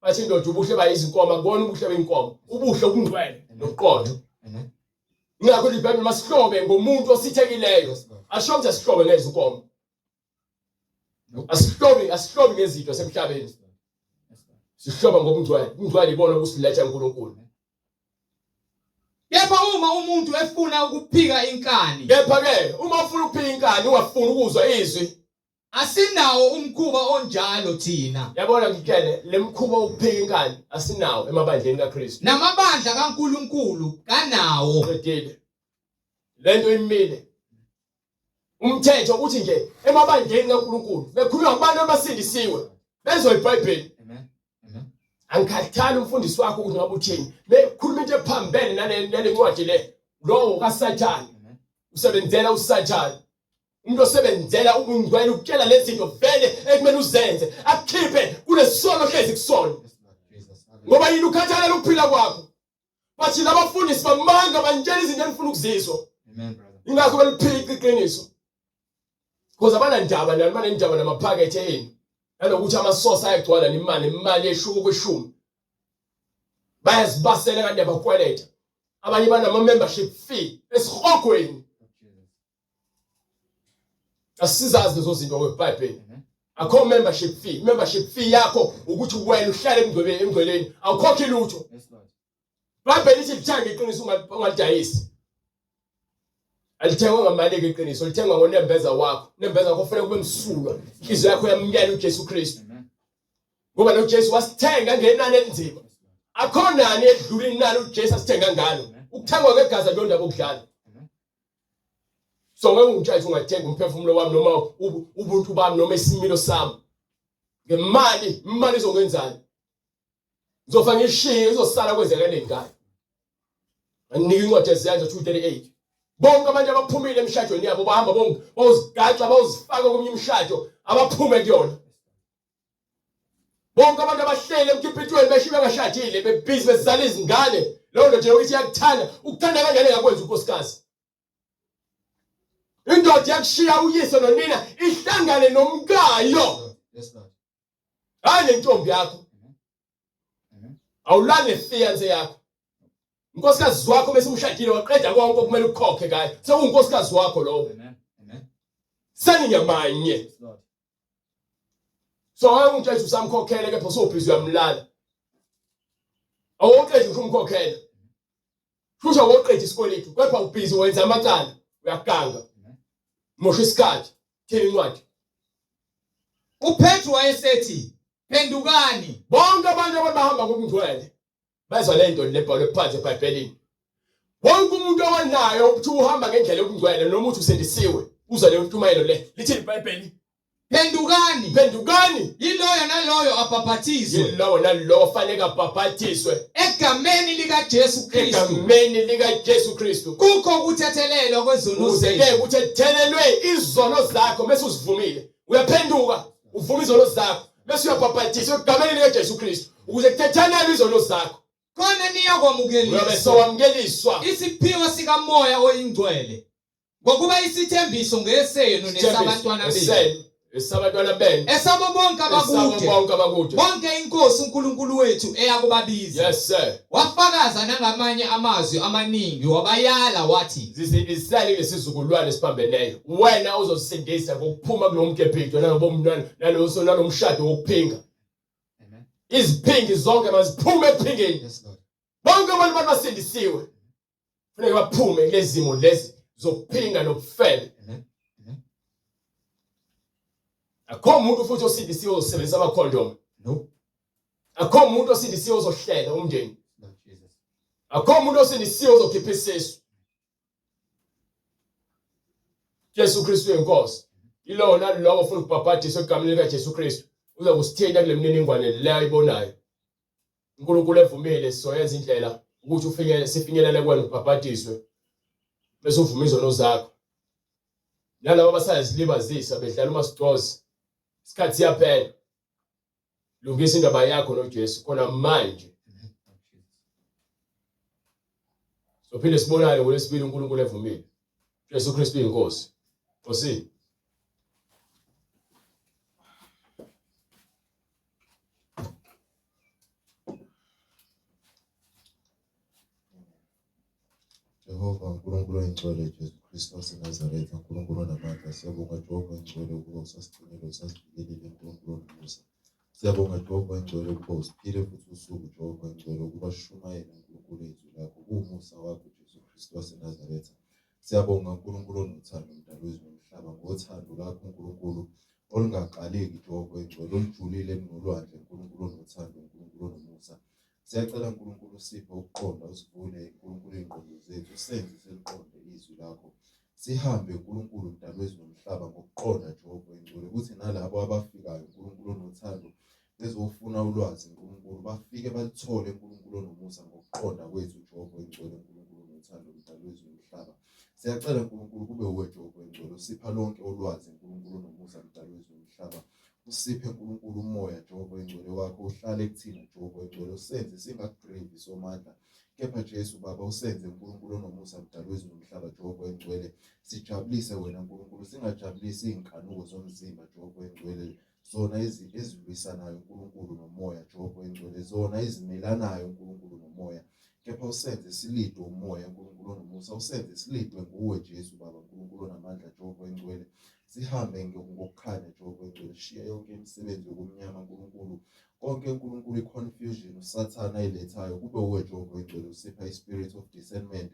Bathi indoda ubuhle bayizinkomo, akubona ubuhle benkomo. Ubuhle obungcwele nobuqotho. Ingakho iBhayibheli masihlobe ngomuntu osithekileyo. Asho ukuthi asihlobe ngezinkomo. Asihlobi, asihlobi ngezinto semhlabeni. Sihloba ngobungcwele. Ubungcwele ibona obusiletha uNkulunkulu. Kepha uma umuntu efuna ukuphika inkani, Kepha ke uma ufuna ukuphika inkani ungafuni ukuzwa izwi. Asinawo umkhuba onjalo thina. Yabona ngitshele le mkhuba wokuphika inkani asinawo emabandleni kaKristu. Namabandla kaNkulunkulu kanawo. Qedile. Lento imile. Umthetho uthi nje emabandleni kaNkulunkulu bekhulunywa abantu abasindisiwe bezwa iBhayibheli. Amen. Amen. Angikhathali umfundisi wakho ukuthi ngabe uthini. Bekhuluma into ephambene nale ncwadi le. Lowo kaSathane. Usebenzela uSathane. Umuntu osebenzela ubungcwele ukutshela lezi zinto vele ekumele uzenze akukhiphe kulesono ohlezi kusona. Ngoba yini ukhathalela ukuphila kwakho? Bathi labafundisi bamanga banitshela izinto enifuna ukuzizwa. Amen brother. Ingakho beliphica iqiniso. Because abanandaba nani banendaba namaphakethe enu. Nanokuthi amasosa ayagcwala nemali, imali eshuka kweshumi. Bayazibasela kanti abakweleta. Abanye banama membership fee esihogweni. Asizazi lezo zinto ngeBhayibheli. Akho membership fee. Membership fee yakho ukuthi wena uhlale emngcweleni emngcweleni awukhokhi lutho. IBhayibheli lithi lithenge iqiniso ungalidayisi. Alithengwa ngamali ke iqiniso, lithengwa ngonembeza wakho. Nembeza wakho kufanele kube msulwa. Inhliziyo yakho yamukela uJesu Kristu. Ngoba lo Jesu wasithenga ngenani elinzima. Akho nani edlula inani uJesu asithenga ngalo. Ukuthengwa ngegazi akuyondaba okudlala. So ngeke ungitshele ungathenga umphefumulo wami noma ubuntu bami noma isimilo sami. Ngemali, imali izongenzani? Ngizofa ngishiye izosala kwenzekele ngayo. Anginike incwadi eziyanza 238. Bonke abantu abaphumile emshadweni yabo bahamba bonke bawuzigaxa bawuzifaka komunye umshado abaphume kuyona. Bonke abantu abahlele emkipitweni besho bengashadile bebhizi bezala izingane leyo ndoda yokuthi iyakuthanda ukuthanda kanjani engakwenza unkosikazi indoda yakushiya uyise nonina ihlangane nomkayo hayi nentombi yakho awulali nefiance yakho unkosikazi wakho bese umshadile waqeda konke okumele ukukhokhe ngayo sewunkosikazi wakho lowo seninyamanye So hayi ungitshela usamkhokhele kepha usubhizi uyamlala. Awuqedi ngisho umkhokhela. Shusha awuqedi isikweletu kepha ubhizi wenza amacala uyaganga. Mosha isikhathi. Thini incwadi. UPetru wayesethi, Phendukani. Bonke abantu abahamba ngokungcwele bezwa le nto lebhalwe phansi eBhayibhelini. Wonke umuntu onayo ukuthi uhamba ngendlela yobungcwele noma uthi usindisiwe uzwa leyo ntshumayelo le. Lithini iBhayibheli? Phendukani. Phendukani. Yiloyo naloyo abhaphathizwe. Yilowo nalowo fanele abhaphathizwe. Egameni likaJesu Kristu. Egameni likaJesu Kristu. Kukho ukuthethelelwa kwezono zethu. Ukuze kuthethelelwe izono zakho bese uzivumile. Uyaphenduka uvuma izono zakho bese uyabhaphathizwa egameni likaJesu Kristu ukuze kuthethelelwe izono zakho. Khona niyakwamukeliswa. Uyobe sowamukeliswa isiphiwo sikaMoya oyiNgcwele. Ngokuba isithembiso ngesenu nesabantwana benu. Esabantwana benu. Esabo bonke abakude. Esabo bonke abakude. Bonke inkosi uNkulunkulu wethu eyakubabiza. Yes sir. Wafakaza nangamanye amazwi amaningi wabayala wathi. Zisindisele lesizukulwane esiphambeneyo. Wena uzosindisa ngokuphuma kulo mkepito nalobo mntwana naloso nalomshado wokuphinga. Amen. Iziphingi zonke maziphume ephingeni. Yes Lord. Bonke abantu basindisiwe. Funeka baphume kulezimo lezi zokuphinga nobufebe. Akho umuntu futhi osindisiwe osebenzisa amakhondomu. No. Akho umuntu osindisiwe ozohlela umndeni. Akho umuntu osindisiwe ozokhipha isisu. Jesu Kristu inkosi. Ilowo nalowo ofuna ukubhabhadiswa egameni likaJesu Kristu uza kusithinta kule mininingwane leyo ayibonayo. uNkulunkulu evumile sizoyenza indlela ukuthi ufike sifinyelele kuwena ubhabhadiswe bese uvuma izono zakho nalabo abasayazilibazisa bedlala umasitozi isikhathi siyaphela lungisa indaba yakho noJesu khona manje sophinde sibonane ngolwesibili uNkulunkulu evumile Jesu Kristu inkosi Nkosi Jehova uNkulunkulu oyingcwele Jesu Kristu waseNazaretha uNkulunkulu onamandla siyabonga Jehova oyingcwele ukuba usasigcinile usasivikelile uNkulunkulu onomusa siyabonga Jehova oyingcwele ukuba usiphile futhi usuku Jehova oyingcwele ukuba sishumayele uNkulunkulu izwi lakho kuwumusa wakho Jesu Kristu waseNazaretha Siyabonga uNkulunkulu onothando mdali wezulu nomhlaba ngothando lakho uNkulunkulu olungaqaleki Jehova oyingcwele olujulile kunolwandle uNkulunkulu onothando uNkulunkulu onomusa. Siyacela uNkulunkulu usiphe ukuqonda usivule uNkulunkulu izingqondo zethu usenze siliqonde izwi lakho. Sihambe uNkulunkulu mdali wezulu nomhlaba ngokuqonda Jehova oyingcwele ukuthi nalabo abafikayo uNkulunkulu onothando bezofuna ulwazi uNkulunkulu bafike balithole uNkulunkulu onomusa ngokuqonda kwethu Jehova oyingcwele uNkulunkulu onothando mdali wezulu nomhlaba siyacela uNkulunkulu kube uwe Jehova oyingcwele usipha lonke ulwazi uNkulunkulu onomusa mdali wezulu nomhlaba usiphe uNkulunkulu umoya Jehova oyingcwele wakho uhlale kuthina Jehova oyingcwele usenze singakugrivi somandla kepha Jesu Baba usenze uNkulunkulu onomusa mdali wezulu nomhlaba Jehova oyingcwele sijabulise wena uNkulunkulu singajabulisi izinkanuko zomzimba Jehova oyingcwele zona ezilwisanayo uNkulunkulu nomoya Jehova oyingcwele zona ezimelanayo uNkulunkulu nomoya kepha usenze silidwe umoya uNkulunkulu onomusa usenze silidwe nguwe Jesu Baba uNkulunkulu onamandla Jehova oyingcwele sihambe ngokukhanya Jehova oyingcwele shiya yonke imisebenzi yokumnyama uNkulunkulu konke uNkulunkulu i-confusion uSathane ayilethayo kube uwe Jehova oyingcwele usipha i-spirit of discernment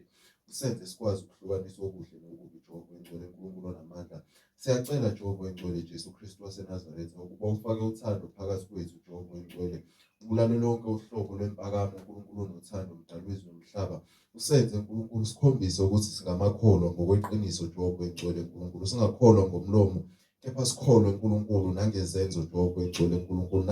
usenze sikwazi ukuhlukanisa okuhle nokubi Jehova oyingcwele uNkulunkulu onamandla Siyacela Jehova oyingcwele Jesu Kristu waseNazaretha ukuba ufake uthando phakathi kwethu Jehova oyingcwele ubulale lonke uhlobo lwempakamo uNkulunkulu onothando mdali wezulu nomhlaba usenze uNkulunkulu sikhombise ukuthi singamakholwa ngokweqiniso Jehova oyingcwele uNkulunkulu singakholwa ngomlomo kepha sikholwe uNkulunkulu nangezenzo Jehova oyingcwele uNkulunkulu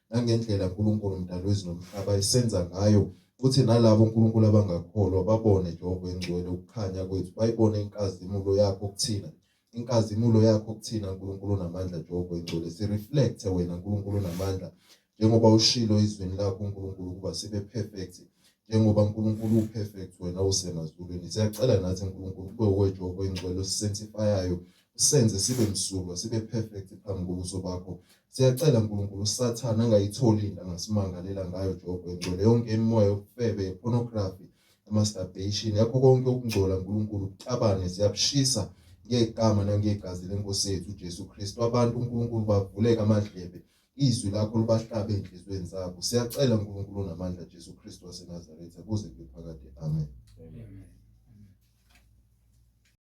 nangendlela uNkulunkulu mdali wezulu nomhlaba esenza ngayo futhi nalabo uNkulunkulu abangakholwa babone Jehova engcwele ukukhanya kwethu bayibone inkazimulo yakho kuthina inkazimulo yakho kuthina uNkulunkulu onamandla Jehova engcwele si reflect wena uNkulunkulu onamandla njengoba ushilo ezwini lakho uNkulunkulu ukuba sibe perfect njengoba uNkulunkulu uperfect wena usemazulwini siyacela nathi uNkulunkulu kube uwe Jehova engcwele osisanctifyayo usenze sibe msulwa sibe perfect phambi kobuso bakho siyacela uNkulunkulu uSathane angayitholi into angasimangalela ngayo Jehova engcwele yonke imimoya yobufebe pornography masturbation yakho konke ukungcola uNkulunkulu ubutabane siyabushisa ngegama nangegazi lenkosi yethu uJesu Kristu abantu uNkulunkulu bavuleka amadlebe izwi lakho libahlabe enhliziyweni zabo siyacela uNkulunkulu onamandla Jesu Kristu waseNazaretha kuze kube phakade amen, amen.